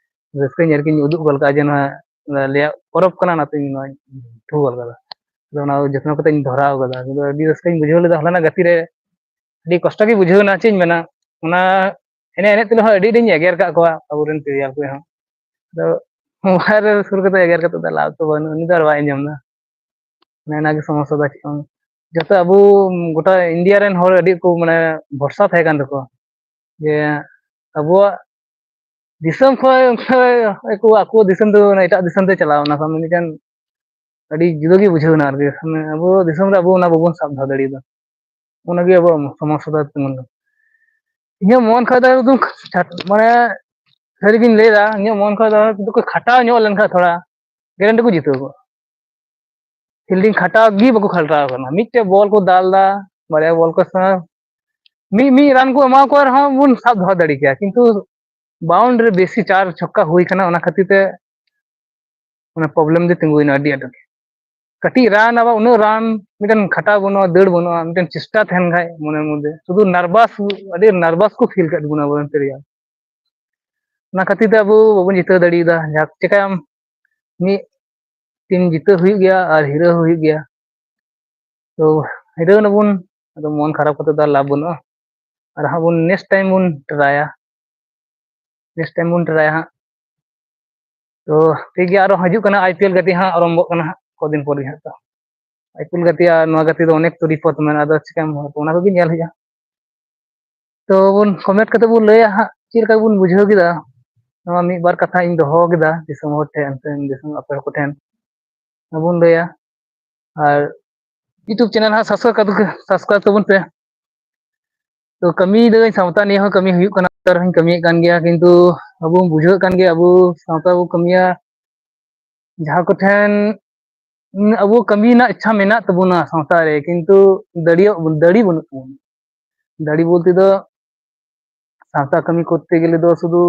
ᱨᱟᱹᱥᱠᱟᱹᱧ ᱟᱨᱠᱤᱧ ᱩᱫᱩᱜ ᱜᱚᱫ ᱠᱟᱜᱼᱟ ᱡᱮ ᱱᱚᱣᱟ ᱟᱞᱮᱭᱟᱜ ᱯᱚᱨᱚᱵᱽ ᱠᱟᱱᱟ, ᱚᱱᱟᱛᱮ ᱤᱧ ᱱᱚᱣᱟᱧ ᱴᱷᱩ ᱜᱚᱫ ᱠᱟᱫᱟ᱾ ᱟᱫᱚ ᱚᱱᱟ ᱡᱚᱛᱱᱚ ᱠᱟᱛᱮ ᱤᱧ ᱫᱷᱚᱨᱟᱣ ᱠᱟᱫᱟ᱾ ᱟᱫᱚ ᱟᱹᱰᱤ ᱨᱟᱹᱥᱠᱟᱹᱧ ᱵᱩᱡᱷᱟᱹᱣ ᱞᱮᱫᱟ ᱦᱚᱞᱟᱱᱟᱜ ᱜᱟᱛᱮ ᱨᱮ, ᱟᱹᱰᱤ ᱠᱚᱥᱴᱚ ᱜᱮ ᱵᱩᱡᱷᱟᱹᱣ ᱮᱱᱟ, ᱪᱮᱫ ᱤᱧ ᱢᱮᱱᱟ᱾ ᱚᱱᱟ ᱮᱱᱮᱡ ᱮᱱᱮᱡ ᱛᱩᱞᱩᱡ ᱦᱚᱸ ᱟᱹᱰᱤ ᱟᱹᱰᱤᱧ ᱮᱜᱮᱨ ᱠᱟᱜ ᱠᱚᱣᱟ ᱟᱵᱚᱨᱮᱱ ᱯᱞᱮᱭᱟᱨ ᱠᱚ ᱦᱚᱸ᱾ ᱟᱫᱚ ᱢᱳᱵᱟᱭᱤᱞ ᱨᱮ ᱥᱩᱨ ᱠᱟᱛᱮ ᱮᱜᱮᱨ ᱠᱟᱛᱮ ᱫᱚ ᱞᱟᱵᱷ ᱫᱚ ᱵᱟᱹᱱᱩᱜᱼᱟ, ᱩᱱᱤ ᱫᱚ ᱟᱨ ᱵᱟᱭ ᱟᱸᱡᱚᱢ ᱮᱫᱟ᱾ ᱚᱱᱮ ᱚᱱᱟᱜᱮ ᱥᱚᱢᱚᱥᱥᱟ ᱫᱚ ᱪᱮᱫ ᱦᱚᱸ᱾ ᱡᱚᱛᱚ ᱟᱵᱚ ᱜᱚᱴᱟ ᱤᱱᱰᱤᱭᱟ ᱨᱮᱱ ᱦᱚᱲ ᱟᱹᱰᱤ ᱠᱚ, ᱢᱟᱱᱮ, ᱵᱷᱚᱨᱥᱟ ᱛᱟᱦᱮᱸ ᱠᱟᱱ ᱛᱟᱠᱚᱣᱟ ᱡᱮ ᱟᱵᱚᱣᱟᱜ ᱫᱤᱥᱚᱢ ᱠᱷᱚᱱ ᱩᱱᱠᱩ ᱟᱠᱚ ᱫᱤᱥᱚᱢ ᱫᱚ, ᱢᱟᱱᱮ, ᱮᱴᱟᱜ ᱫᱤᱥᱚᱢ ᱛᱮ ᱪᱟᱞᱟᱣ ᱮᱱᱟ, ᱢᱤᱫᱴᱮᱱ ᱟᱹᱰᱤ ᱡᱩᱫᱟᱹ ᱜᱮ ᱵᱩᱡᱷᱟᱹᱣ ᱮᱱᱟ ᱟᱨᱠᱤ᱾ ᱢᱟᱱᱮ ᱟᱵᱚ ᱫᱤᱥᱚᱢ ᱨᱮ ᱟᱵᱚ ᱚᱱᱟ ᱵᱟᱵᱚᱱ ᱥᱟᱵ ᱫᱚᱦᱚ ᱫᱟᱲᱮᱭᱟᱫᱟ, ᱚᱱᱟᱜᱮ ᱟᱵᱚᱣᱟᱜ ᱥᱚᱢᱚᱥᱥᱟ ᱫᱚ ᱛᱤᱸᱜᱩᱱ ᱠᱟᱱᱟ᱾ ᱤᱧᱟᱹᱜ ᱢᱚᱱ ᱠᱷᱚᱡ ᱫᱚ ᱮᱠᱫᱚᱢ ᱠᱷᱟᱴ-, ᱢᱟᱱᱮ ᱥᱟᱹᱨᱤᱜᱤᱧ ᱞᱟᱹᱭᱫᱟ, ᱤᱧᱟᱹᱜ ᱢᱚᱱ ᱠᱷᱚᱡ ᱫᱚ ᱡᱩᱫᱤ ᱠᱚ ᱠᱷᱟᱴᱟᱣ ᱧᱚᱜ ᱞᱮᱱᱠᱷᱟᱱ ᱛᱷᱚᱲᱟ, ᱜᱮᱨᱮᱱᱴᱤ ᱠᱚ ᱡᱤᱛᱟᱹᱣ ᱠᱚᱜᱼᱟ᱾ ᱯᱷᱤᱞᱰᱤᱝ ᱠᱷᱟᱴᱟᱣ ᱜᱮ ᱵᱟᱠᱚ ᱠᱷᱟᱴᱟᱣ ᱠᱟᱱᱟ, ᱢᱤᱫᱴᱮᱡ ᱵᱚᱞ ᱠᱚ ᱫᱟᱞ ᱫᱟ, ᱵᱟᱨᱭᱟ ᱵᱚᱞ ᱠᱚ ᱥᱟᱶ ᱢᱤᱫ ᱢᱤᱫ ᱨᱟᱱ ᱠᱚ ᱮᱢᱟ ᱠᱚ ᱨᱮᱦᱚᱸ ᱵᱚᱱ ᱥᱟᱵ ᱫᱚᱦᱚ ᱫᱟᱲᱮ ᱠᱮᱭᱟ, ᱠᱤᱱᱛᱩ ᱵᱟᱣᱩᱱᱰ ᱨᱮ ᱵᱮᱥᱤ ᱪᱟᱨ ᱪᱷᱚᱠᱠᱟ ᱦᱩᱭ ᱠᱟᱱᱟ, ᱚᱱᱟ ᱠᱷᱟᱹᱛᱤᱨ ᱛᱮ ᱚᱱᱟ ᱯᱨᱚᱵᱞᱮᱢ ᱫᱚ ᱛᱤᱸᱜᱩᱭᱮᱱᱟ ᱟᱹᱰᱤ ᱟᱸᱴ ᱜᱮ᱾ ᱠᱟᱹᱴᱤᱡ ᱨᱟᱱ, ᱟᱵᱟᱨ ᱩᱱᱟᱹᱜ ᱨᱟᱱ, ᱢᱤᱫᱴᱮᱱ ᱠᱷᱟᱴᱟᱣ ᱵᱟᱹᱱᱩᱜᱼᱟ, ᱫᱟᱹᱲ ᱵᱟᱹᱱᱩᱜᱼᱟ, ᱢᱤᱫᱴᱮᱱ ᱪᱮᱥᱴᱟ ᱛᱟᱦᱮᱱ ᱠᱷᱟᱡ ᱢᱚᱱᱮᱨ ᱢᱚᱫᱽᱫᱷᱮ, ᱥᱩᱫᱷᱩ ᱱᱟᱨᱵᱷᱟᱥ, ᱟᱹᱰᱤ ᱱᱟᱨᱵᱷᱟᱥ ᱠᱚ ᱯᱷᱤᱞ ᱠᱮᱫ ᱵᱚᱱᱟ ᱟᱵᱚᱨᱮᱱ ᱯᱞᱮᱭᱟᱨ᱾ ᱚᱱᱟ ᱠᱷᱟᱹᱛᱤᱨ ᱛᱮ ᱟᱵᱚ ᱵᱟᱵᱚᱱ ᱡᱤᱛᱟᱹᱣ ᱫᱟᱲᱮᱭᱟᱫᱟ᱾ ᱡᱟᱠ, ᱪᱮᱠᱟᱭᱟᱢ, ᱢᱤᱫ ᱴᱤᱢ ᱡᱤᱛᱟᱹᱣ ᱦᱩᱭᱩᱜ ᱜᱮᱭᱟ ᱟᱨ ᱦᱤᱨᱟᱹᱣ ᱦᱚᱸ ᱦᱩᱭᱩᱜ ᱜᱮᱭᱟ᱾ ᱛᱚ ᱦᱤᱨᱟᱹᱣ ᱱᱟᱵᱚᱱ, ᱟᱫᱚ ᱢᱚᱱ ᱠᱷᱟᱨᱟᱯ ᱠᱟᱛᱮ ᱫᱚ ᱟᱨ ᱞᱟᱵᱷ ᱵᱟᱹᱱᱩᱜᱼᱟ᱾ ᱟᱨ ᱦᱟᱸᱜ ᱵᱚᱱ ᱱᱮᱠᱥᱴ ᱴᱟᱭᱤᱢ ᱵᱚᱱ ᱴᱨᱟᱭᱟ, ᱱᱮᱠᱥᱴ ᱴᱟᱭᱤᱢ ᱵᱚᱱ ᱴᱨᱟᱭᱟ ᱦᱟᱸᱜ᱾ ᱛᱚ ᱴᱷᱤᱠ ᱜᱮᱭᱟ, ᱟᱨᱚ ᱦᱤᱡᱩᱜ ᱠᱟᱱᱟ, ᱟᱭ ᱯᱤ ᱮᱞ ᱜᱟᱛᱮ ᱦᱟᱸᱜ ᱟᱨᱚᱢᱵᱚᱜ ᱠᱟᱱᱟ ᱦᱟᱸᱜ ᱠᱚᱫᱤᱱ ᱯᱚᱨ ᱜᱮ ᱦᱟᱸᱜ᱾ ᱛᱚ ᱟᱭ ᱯᱤ ᱮᱞ ᱜᱟᱛᱮ ᱟᱨ ᱱᱚᱣᱟ ᱜᱟᱛᱮ ᱫᱚ ᱚᱱᱮᱠ ᱛᱚ ᱵᱤᱯᱚᱫ ᱢᱮᱱᱟᱜᱼᱟ, ᱟᱫᱚ ᱪᱤᱠᱟᱹᱭᱟᱢ, ᱚᱱᱟ ᱠᱚᱜᱮ ᱧᱮᱞ ᱦᱩᱭᱩᱜᱼᱟ᱾ ᱛᱚ ᱵᱚᱱ ᱠᱚᱢᱮᱱᱴ ᱠᱟᱛᱮ ᱵᱚᱱ ᱞᱟᱹᱭᱟ ᱦᱟᱸᱜ ᱪᱮᱫ ᱞᱮᱠᱟ ᱵᱚᱱ ᱵᱩᱡᱷᱟᱹᱣ ᱠᱮᱫᱟ ᱱᱚᱣᱟ ᱢᱤᱫ ᱵᱟᱨ ᱠᱟᱛᱷᱟ ᱤᱧ ᱫᱚᱦᱚ ᱠᱮᱫᱟ ᱫᱤᱥᱚᱢ ᱦᱚᱲ ᱴᱷᱮᱱ ᱥᱮ ᱫᱤᱥᱚᱢ ᱟᱯᱮ ᱦᱚᱲ ᱠᱚᱴᱷᱮᱱ ᱵᱚᱱ ᱞᱟᱹᱭᱟ᱾ ᱟᱨ YouTube ᱪᱮᱱᱮᱞ ᱦᱟᱸᱜ ᱥᱟᱵᱥᱠᱨᱟᱭᱤᱵ, ᱥᱟᱵᱥᱠᱨᱟᱭᱤᱵ ᱛᱟᱵᱚᱱ ᱯᱮ᱾ ᱛᱚ ᱠᱟᱹᱢᱤ ᱫᱟᱹᱧ, ᱥᱟᱶᱛᱟ ᱱᱤᱭᱮ ᱦᱚᱸ ᱠᱟᱹᱢᱤ ᱦᱩᱭᱩᱜ ᱠᱟᱱᱟ, ᱥᱟᱶᱛᱟ ᱨᱮᱦᱚᱸᱧ ᱠᱟᱹᱢᱤᱭᱮᱫ ᱠᱟᱱ ᱜᱮᱭᱟ, ᱠᱤᱱᱛᱩ ᱟᱵᱚ ᱵᱚᱱ ᱵᱩᱡᱷᱟᱹᱣᱮᱫ ᱠᱟᱱ ᱜᱮᱭᱟ, ᱟᱵᱚ ᱥᱟᱶᱛᱟ ᱵᱚ ᱠᱟᱹᱢᱤᱭᱟ, ᱡᱟᱦᱟᱸ ᱠᱚᱴᱷᱮᱱ ᱟᱵᱚ ᱠᱟᱹᱢᱤ ᱨᱮᱱᱟᱜ ᱤᱪᱪᱷᱟ ᱢᱮᱱᱟᱜ ᱛᱟᱵᱚᱱᱟ ᱥᱟᱶᱛᱟ ᱨᱮ, ᱠᱤᱱᱛᱩ ᱫᱟᱲᱮᱭᱟᱜ, ᱫᱟᱲᱮ ᱵᱟᱹᱱᱩᱜ ᱛᱟᱵᱚᱱᱟ᱾ ᱫᱟᱲᱮ ᱵᱚᱞᱛᱮ ᱫᱚ ᱥᱟᱶᱛᱟ ᱠᱟᱹᱢᱤ ᱠᱚᱨᱛᱮ ᱜᱮᱞᱮ ᱫᱚ ᱥᱩᱫᱷᱩ,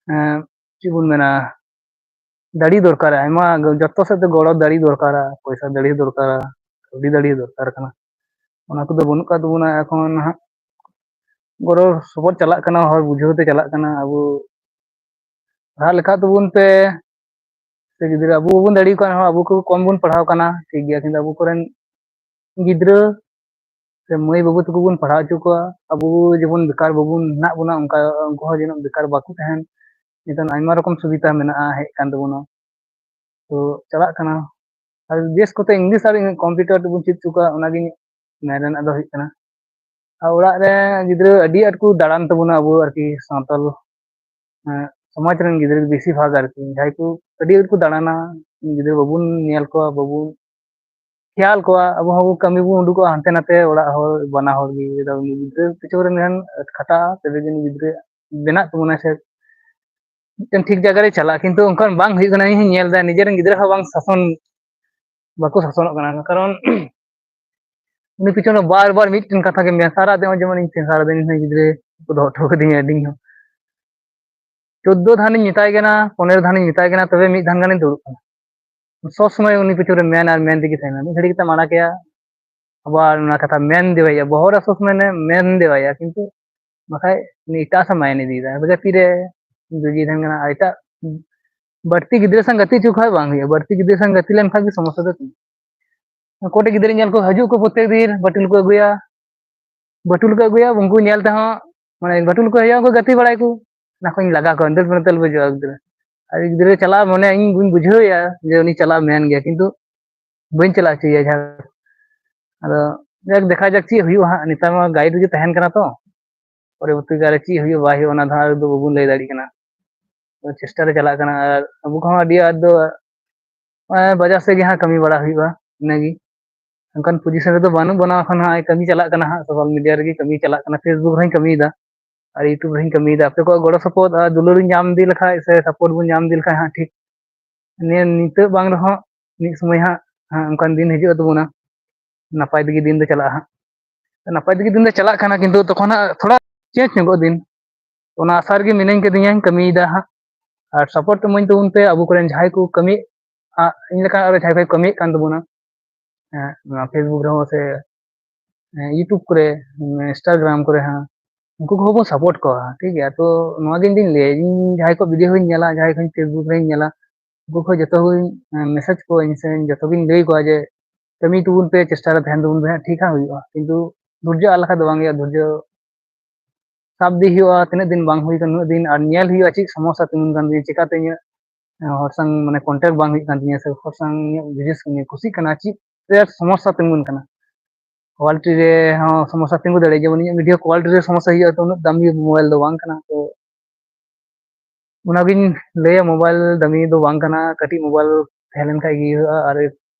ᱮᱸ, ᱪᱮᱫ ᱵᱚᱱ ᱢᱮᱱᱟ, ᱫᱟᱲᱮ ᱫᱚᱨᱠᱟᱨᱟ, ᱟᱭᱢᱟ ᱡᱚᱛᱚ ᱥᱮᱫ ᱛᱮ ᱜᱚᱲᱚ ᱫᱟᱲᱮ ᱫᱚᱨᱠᱟᱨᱟ, ᱯᱚᱭᱥᱟ ᱫᱟᱲᱮ ᱫᱚᱨᱠᱟᱨᱟ, ᱠᱟᱹᱣᱰᱤ ᱫᱟᱲᱮ ᱫᱚᱨᱠᱟᱨ ᱠᱟᱱᱟ᱾ ᱚᱱᱟ ᱠᱚᱫᱚ ᱵᱟᱹᱱᱩᱜ ᱟᱠᱟᱫ ᱛᱟᱵᱚᱱᱟ ᱮᱠᱷᱚᱱ ᱱᱟᱦᱟᱜ᱾ ᱜᱚᱲᱚ ᱥᱚᱯᱚᱦᱚᱫ ᱪᱟᱞᱟᱜ ᱠᱟᱱᱟ, ᱦᱚᱲ ᱵᱩᱡᱷᱟᱹᱣ ᱛᱮ ᱪᱟᱞᱟᱜ ᱠᱟᱱᱟ᱾ ᱟᱵᱚ ᱯᱟᱲᱦᱟᱜ ᱞᱮᱠᱷᱟ ᱛᱟᱵᱚᱱ ᱯᱮ, ᱥᱮ ᱜᱤᱫᱽᱨᱟᱹ, ᱟᱵᱚ ᱵᱟᱵᱚᱱ ᱫᱟᱲᱮ ᱟᱠᱚ ᱠᱟᱱ ᱨᱮᱦᱚᱸ, ᱟᱵᱚ ᱠᱚ ᱠᱚᱢ ᱵᱚᱱ ᱯᱟᱲᱦᱟᱣ ᱠᱟᱱᱟ, ᱴᱷᱤᱠ ᱜᱮᱭᱟ, ᱠᱤᱱᱛᱩ ᱟᱵᱚ ᱠᱚᱨᱮᱱ ᱜᱤᱫᱽᱨᱟᱹ ᱥᱮ ᱢᱟᱹᱭ ᱵᱟᱹᱵᱩ ᱛᱟᱠᱚ ᱵᱚᱱ ᱯᱟᱲᱦᱟᱣ ᱦᱚᱪᱚ ᱠᱚᱣᱟ᱾ ᱟᱵᱚ ᱡᱮᱢᱚᱱ ᱵᱮᱠᱟᱨ ᱵᱟᱵᱚᱱ ᱦᱮᱱᱟᱜ ᱵᱚᱱᱟ, ᱚᱱᱠᱟ ᱩᱱᱠᱩ ᱦᱚᱸ ᱡᱮᱱᱚ ᱵᱮᱠᱟᱨ ᱵᱟᱠᱚ ᱛᱟᱦᱮᱱ᱾ ᱱᱤᱛᱚᱝ ᱟᱭᱢᱟ ᱨᱚᱠᱚᱢ ᱥᱩᱵᱤᱫᱷᱟ ᱢᱮᱱᱟᱜᱼᱟ, ᱦᱮᱡ ᱟᱠᱟᱱ ᱛᱟᱵᱚᱱᱟ, ᱛᱚ ᱪᱟᱞᱟᱜ ᱠᱟᱱᱟ᱾ ᱟᱨ ᱵᱮᱥ ᱠᱚᱛᱮ ᱤᱝᱞᱤᱥ ᱟᱨ ᱠᱚᱢᱯᱤᱭᱩᱴᱟᱨ ᱛᱮᱵᱚᱱ ᱪᱮᱫ ᱦᱚᱪᱚ ᱠᱚᱣᱟ, ᱚᱱᱟᱜᱮ ᱤᱧᱟᱹᱜ ᱢᱮᱱ ᱨᱮᱱᱟᱜ ᱫᱚ ᱦᱩᱭᱩᱜ ᱠᱟᱱᱟ᱾ ᱟᱨ ᱚᱲᱟᱜ ᱨᱮ ᱜᱤᱫᱽᱨᱟᱹ ᱟᱹᱰᱤ ᱟᱸᱴ ᱠᱚ ᱫᱟᱬᱟᱱ ᱛᱟᱵᱚᱱᱟ ᱟᱵᱚ ᱟᱨᱠᱤ ᱥᱟᱶᱛᱟᱞ, ᱦᱮᱸ, ᱥᱚᱢᱟᱡᱽ ᱨᱮᱱ ᱜᱤᱫᱽᱨᱟᱹ ᱵᱮᱥᱤᱨ ᱵᱷᱟᱜᱽ ᱟᱨᱠᱤ, ᱡᱟᱦᱟᱸᱭ ᱠᱚ ᱟᱹᱰᱤ ᱟᱸᱴ ᱠᱚ ᱫᱟᱬᱟᱱᱟ, ᱜᱤᱫᱽᱨᱟᱹ ᱵᱟᱵᱚᱱ ᱧᱮᱞ ᱠᱚᱣᱟ, ᱵᱟᱵᱚᱱ ᱠᱷᱮᱭᱟᱞ ᱠᱚᱣᱟ, ᱟᱵᱚ ᱦᱚᱸ ᱠᱟᱹᱢᱤ ᱵᱚᱱ ᱩᱰᱩᱠᱚᱜᱼᱟ ᱦᱟᱱᱛᱮ ᱱᱟᱛᱮ, ᱚᱲᱟᱜ ᱦᱚᱲ ᱵᱟᱱᱟ ᱦᱚᱲ ᱜᱮ, ᱩᱱᱤ ᱜᱤᱫᱽᱨᱟᱹ ᱯᱤᱪᱷᱚᱱ ᱨᱮ ᱢᱮᱱ ᱠᱷᱟᱴᱟᱜᱼᱟ, ᱛᱚᱵᱮ ᱡᱮ ᱩᱱᱤ ᱜᱤᱫᱽᱨᱟᱹ ᱵᱮᱱᱟᱜ ᱛᱟᱵᱚᱱᱟ ᱥᱮ ᱢᱤᱫᱴᱮᱱ ᱴᱷᱤᱠ ᱡᱟᱭᱜᱟ ᱨᱮ ᱪᱟᱞᱟᱜᱼᱟ, ᱠᱤᱱᱛᱩ ᱚᱱᱠᱟ ᱵᱟᱝ ᱦᱩᱭᱩᱜ ᱠᱟᱱᱟ᱾ ᱤᱧ ᱦᱚᱸᱧ ᱧᱮᱞ ᱮᱫᱟ ᱱᱤᱡᱮᱨᱮᱱ ᱜᱤᱫᱽᱨᱟᱹ ᱦᱚᱸ ᱵᱟᱝ ᱥᱟᱥᱚᱱ, ᱵᱟᱠᱚ ᱥᱟᱥᱚᱱᱚᱜ ᱠᱟᱱᱟ, ᱠᱟᱨᱚᱱ ᱩᱱᱤ ᱯᱤᱪᱷᱚᱱ ᱨᱮ ᱵᱟᱨ ᱵᱟᱨ ᱢᱤᱫᱴᱮᱱ ᱠᱟᱛᱷᱟ ᱜᱮ ᱢᱮᱱᱟ, ᱥᱟᱨᱟ ᱫᱤᱱ ᱡᱮᱢᱚᱱ ᱤᱧ ᱴᱷᱮᱱ ᱥᱟᱨᱟ ᱫᱤᱱ ᱤᱧ ᱜᱤᱫᱽᱨᱟᱹ ᱠᱚ ᱫᱚᱦᱚ ᱦᱚᱴᱚ ᱠᱟᱹᱫᱤᱧᱟ ᱟᱹᱰᱤ ᱦᱚᱸ᱾ ᱪᱳᱫᱽᱫᱳ ᱫᱷᱟᱱᱤᱧ ᱢᱮᱛᱟᱭ ᱠᱟᱱᱟ, ᱯᱚᱱᱮᱨᱚ ᱫᱷᱟᱱᱤᱧ ᱢᱮᱛᱟᱭ ᱠᱟᱱᱟ, ᱛᱚᱵᱮ ᱢᱤᱫ ᱫᱷᱟᱱ ᱜᱟᱱᱤᱧ ᱫᱩᱲᱩᱵ ᱠᱟᱱᱟ᱾ ᱥᱚᱵ ᱥᱚᱢᱚᱭ ᱩᱱᱤ ᱯᱤᱪᱷᱚᱱ ᱨᱮ ᱢᱮᱱ ᱟᱨ ᱢᱮᱱ ᱛᱮᱜᱮ ᱛᱟᱦᱮᱱᱟ᱾ ᱢᱤᱫ ᱜᱷᱟᱹᱲᱤ ᱠᱟᱛᱮ ᱟᱲᱟᱜ ᱠᱮᱭᱟ, ᱟᱵᱟᱨ ᱚᱱᱟ ᱠᱟᱛᱷᱟ ᱢᱮᱱ ᱫᱮᱣᱟᱭᱟ, ᱵᱚᱦᱚᱜ ᱨᱮ ᱥᱚᱵ ᱥᱚᱢᱚᱭ ᱢᱮᱱ ᱫᱮᱣᱟᱭᱟ, ᱠᱤᱱᱛᱩ ᱵᱟᱠᱷᱟᱡ ᱩᱱᱤ ᱮᱴᱟᱜ ᱥᱮᱫ mind ᱤᱫᱤᱭᱮᱫᱟ᱾ ᱜᱟᱛᱮ ᱨᱮ ᱵᱤᱡᱤ ᱛᱟᱦᱮᱱ ᱠᱟᱱᱟ, ᱟᱨ ᱮᱴᱟᱜ ᱵᱟᱹᱲᱛᱤ ᱜᱤᱫᱽᱨᱟᱹ ᱥᱟᱶ ᱜᱟᱛᱮ ᱦᱚᱪᱚ ᱠᱷᱟᱡ ᱵᱟᱝ ᱦᱩᱭᱩᱜᱼᱟ, ᱵᱟᱹᱲᱛᱤ ᱜᱤᱫᱽᱨᱟᱹ ᱥᱟᱶ ᱜᱟᱛᱮ ᱞᱮᱱᱠᱷᱟᱡ ᱜᱮ ᱥᱚᱢᱚᱥᱥᱟ ᱫᱚ ᱛᱤᱸᱜᱩᱱᱟ᱾ ᱠᱚᱴᱮᱡ ᱜᱤᱫᱽᱨᱟᱹ ᱧᱮᱞ ᱠᱚ ᱦᱤᱡᱩᱜ ᱠᱚ ᱯᱨᱚᱛᱮᱠ ᱫᱤᱱ, ᱵᱟᱹᱴᱩᱞ ᱠᱚ ᱟᱹᱜᱩᱭᱟ, ᱵᱟᱹᱴᱩᱞ ᱠᱚ ᱟᱹᱜᱩᱭᱟ, ᱩᱱᱠᱩ ᱧᱮᱞ ᱛᱮᱦᱚᱸ ᱢᱟᱱᱮ ᱵᱟᱹᱴᱩᱞ ᱠᱚ ᱦᱤᱡᱩᱜᱼᱟ, ᱩᱱᱠᱩ ᱜᱟᱛᱮ ᱵᱟᱲᱟᱭ ᱠᱚ, ᱚᱱᱟ ᱠᱚᱧ ᱞᱟᱜᱟ ᱠᱚᱣᱟ, ᱫᱟᱹᱲ ᱯᱟᱨᱚ ᱛᱮ ᱟᱞᱚ ᱯᱮ ᱦᱤᱡᱩᱜᱼᱟ ᱜᱤᱫᱽᱨᱟᱹ᱾ ᱟᱨ ᱜᱤᱫᱽᱨᱟᱹ ᱪᱟᱞᱟᱜ ᱢᱚᱱᱮ ᱤᱧ ᱵᱟᱹᱧ ᱵᱩᱡᱷᱟᱹᱣ ᱮᱭᱟ ᱡᱮ ᱩᱱᱤ ᱪᱟᱞᱟᱜ ᱢᱮᱱ ᱜᱮᱭᱟ, ᱠᱤᱱᱛᱩ ᱵᱟᱹᱧ ᱪᱟᱞᱟᱜ ᱦᱚᱪᱚᱭᱮᱭᱟ ᱡᱟᱦᱟᱸ᱾ ᱟᱫᱚ ᱡᱟᱠ, ᱫᱮᱠᱷᱟ ᱡᱟᱠ ᱪᱮᱫ ᱦᱩᱭᱩᱜᱼᱟ ᱦᱟᱸᱜ᱾ ᱱᱮᱛᱟᱨ ᱢᱟ guide ᱨᱮᱜᱮ ᱛᱟᱦᱮᱱ ᱠᱟᱱᱟ ᱛᱚ, ᱯᱚᱨᱚᱵᱚᱨᱛᱤ ᱠᱟᱞ ᱨᱮ ᱪᱮᱫ ᱦᱩᱭᱩᱜᱼᱟ ᱵᱟᱭ ᱦᱩᱭᱩᱜᱼᱟ ᱚᱱᱟ ᱫᱚ ᱦᱟᱸᱜ ᱟᱞᱮ ᱫᱚ ᱵᱟᱵᱚᱱ ᱞᱟᱹᱭ ᱫᱟᱲᱮᱭᱟᱜ ᱠᱟᱱᱟ᱾ ᱛᱚ ᱪᱮᱥᱴᱟ ᱨᱮ ᱪᱟᱞᱟᱜ ᱠᱟᱱᱟ, ᱟᱨ ᱟᱵᱚ ᱠᱚᱦᱚᱸ ᱟᱹᱰᱤ ᱟᱸᱴ ᱫᱚ ᱱᱚᱜᱼᱚᱭ ᱵᱟᱡᱟᱨ ᱥᱮᱫ ᱜᱮ ᱦᱟᱸᱜ ᱠᱟᱹᱢᱤ ᱵᱟᱲᱟ ᱦᱩᱭᱩᱜᱼᱟ, ᱤᱱᱟᱹᱜᱮ᱾ ᱚᱱᱠᱟᱱ position ᱨᱮᱫᱚ ᱵᱟᱹᱱᱩᱜ ᱵᱚᱱᱟ ᱮᱠᱷᱚᱱ ᱦᱟᱸᱜ, ᱠᱟᱹᱢᱤ ᱪᱟᱞᱟᱜ ᱠᱟᱱᱟ ᱦᱟᱸᱜ, social media ᱨᱮᱜᱮ ᱠᱟᱹᱢᱤ ᱪᱟᱞᱟᱜ ᱠᱟᱱᱟ, Facebook ᱨᱮᱦᱚᱸᱧ ᱠᱟᱹᱢᱤᱭᱮᱫᱟ ᱟᱨ YouTube ᱨᱮᱦᱚᱸᱧ ᱠᱟᱹᱢᱤᱭᱮᱫᱟ᱾ ᱟᱯᱮ ᱠᱚᱣᱟᱜ ᱜᱚᱲᱚ ᱥᱚᱯᱚᱦᱚᱫ ᱟᱨ ᱫᱩᱞᱟᱹᱲ ᱤᱧ ᱧᱟᱢ ᱤᱫᱤ ᱞᱮᱠᱷᱟᱡ ᱥᱮ support ᱵᱚᱱ ᱧᱟᱢ ᱤᱫᱤ ᱞᱮᱠᱷᱟᱡ ᱦᱟᱸᱜ ᱴᱷᱤᱠ, ᱱᱤᱭᱟᱹ ᱱᱤᱛᱚᱜ ᱵᱟᱝ ᱨᱮᱦᱚᱸ ᱢᱤᱫ ᱥᱚᱢᱚᱭ ᱦᱟᱸᱜ, ᱦᱟᱸᱜ ᱚᱱᱠᱟᱱ ᱫᱤᱱ ᱦᱤᱡᱩᱜ ᱛᱟᱵᱚᱱᱟ, ᱱᱟᱯᱟᱭ ᱛᱮᱜᱮ ᱫᱤᱱ ᱫᱚ ᱪᱟᱞᱟᱜᱼᱟ ᱦᱟᱸᱜ᱾ ᱱᱟᱯᱟᱭ ᱛᱮᱜᱮ ᱫᱤᱱ ᱫᱚ ᱪᱟᱞᱟᱜ ᱠᱟᱱᱟ, ᱠᱤᱱᱛᱩ ᱛᱚᱠᱷᱚᱱ ᱦᱟᱸᱜ ᱛᱷᱚᱲᱟ change ᱧᱚᱜᱚᱜ ᱫᱤᱱ, ᱚᱱᱟ ᱟᱥᱟ ᱨᱮᱜᱮ ᱢᱤᱱᱟᱹᱧ ᱠᱟᱹᱫᱤᱧᱟᱹᱧ, ᱠᱟᱹᱢᱤᱭᱮᱫᱟ ᱦᱟᱸᱜ᱾ ᱟᱨ support ᱮᱢᱟᱹᱧ ᱛᱟᱵᱚᱱ ᱯᱮ ᱟᱵᱚ ᱠᱚᱨᱮᱱ ᱡᱟᱦᱟᱸᱭ ᱠᱚ ᱠᱟᱹᱢᱤ, ᱟ, ᱤᱧ ᱞᱮᱠᱟ ᱟᱨᱚ ᱡᱟᱦᱟᱸᱭ ᱠᱚ ᱠᱟᱹᱢᱤᱭᱮᱫ ᱠᱟᱱ ᱛᱟᱵᱚᱱᱟ, ᱦᱮᱸ, ᱱᱚᱣᱟ Facebook ᱨᱮᱦᱚᱸ ᱥᱮ, ᱦᱮᱸ, YouTube ᱠᱚᱨᱮ, Instagram ᱠᱚᱨᱮ ᱦᱚᱸ, ᱩᱱᱠᱩ ᱠᱚᱦᱚᱸ ᱵᱚᱱ support ᱠᱚᱣᱟ, ᱴᱷᱤᱠ ᱜᱮᱭᱟ᱾ ᱛᱚ ᱱᱚᱣᱟ ᱜᱮ ᱤᱧ ᱫᱩᱧ ᱞᱟᱹᱭᱟ, ᱤᱧ ᱡᱟᱦᱟᱸᱭ ᱠᱚ video ᱦᱚᱸᱧ ᱧᱮᱞᱟ, ᱡᱟᱦᱟᱸᱭ ᱠᱚ Facebook ᱨᱮᱧ ᱧᱮᱞᱟ, ᱩᱱᱠᱩ ᱠᱚ ᱡᱚᱛᱚ ᱜᱮᱧ, ᱮᱸ, message ᱠᱚᱣᱟᱹᱧ ᱥᱮ ᱡᱚᱛᱚ ᱜᱤᱧ ᱞᱟᱹᱭ ᱠᱚᱣᱟ ᱡᱮ ᱠᱟᱹᱢᱤ ᱛᱟᱵᱚᱱ ᱯᱮ, ᱪᱮᱥᱴᱟ ᱨᱮ ᱛᱟᱦᱮᱱ ᱛᱟᱵᱚᱱ ᱯᱮ, ᱦᱟᱸᱜ ᱴᱷᱤᱠ ᱦᱟᱸᱜ ᱦᱩᱭᱩᱜᱼᱟ᱾ ᱠᱤᱱᱛᱩ ᱫᱷᱳᱨᱡᱚ ᱟᱨ ᱞᱮᱠᱷᱟᱡ ᱫᱚ ᱵᱟᱝ ᱦᱩᱭᱩᱜᱼᱟ, ᱫᱷᱳᱨᱡᱚ ᱥᱟᱵ ᱤᱫᱤ ᱦᱩᱭᱩᱜᱼᱟ, ᱛᱤᱱᱟᱹᱜ ᱫᱤᱱ ᱵᱟᱝ ᱦᱩᱭ ᱠᱟᱱᱟ ᱩᱱᱟᱹᱜ ᱫᱤᱱ, ᱟᱨ ᱧᱮᱞ ᱦᱩᱭᱩᱜᱼᱟ ᱪᱮᱫ ᱥᱚᱢᱚᱥᱥᱟ ᱛᱤᱸᱜᱩᱱ ᱠᱟᱱ ᱛᱤᱧᱟ, ᱪᱮᱠᱟᱛᱮ ᱤᱧᱟᱹᱜ, ᱮᱸ, ᱦᱚᱲ ᱥᱟᱝ ᱢᱟᱱᱮ contact ᱵᱟᱝ ᱦᱩᱭᱩᱜ ᱠᱟᱱ ᱛᱤᱧᱟ ᱥᱮ ᱦᱚᱲ ᱥᱟᱝ ᱤᱧᱟᱹᱜ business ᱠᱟᱹᱢᱤ ᱠᱩᱥᱤᱜ ᱠᱟᱱᱟ, ᱪᱮᱫ ᱨᱮ ᱥᱚᱢᱚᱥᱥᱟ ᱛᱤᱸᱜᱩᱱ ᱠᱟᱱᱟ᱾ Quality ᱨᱮ ᱦᱚᱸ ᱥᱚᱢᱚᱥᱥᱟ ᱛᱤᱸᱜᱩ ᱫᱟᱲᱮᱭᱟᱜᱼᱟ, ᱡᱮᱢᱚᱱ ᱤᱧᱟᱹᱜ video quality ᱨᱮ ᱥᱚᱢᱚᱥᱥᱟ ᱦᱩᱭᱩᱜᱼᱟ, ᱛᱚ ᱩᱱᱟᱹᱜ ᱫᱟᱢᱤ mobile ᱫᱚ ᱵᱟᱝ ᱠᱟᱱᱟ, ᱛᱚ ᱚᱱᱟᱜᱤᱧ ᱞᱟᱹᱭᱟ, ᱢᱳᱵᱟᱭᱤᱞ ᱫᱟᱹᱢᱤ ᱫᱚ ᱵᱟᱝ ᱠᱟᱱᱟ, ᱠᱟᱹᱴᱤᱡ ᱢᱳᱵᱟᱭᱤᱞ ᱛᱟᱦᱮᱸ ᱞᱮᱱᱠᱷᱟᱱ ᱜᱮ ᱦᱩᱭᱩᱜᱼᱟ᱾ ᱟᱨ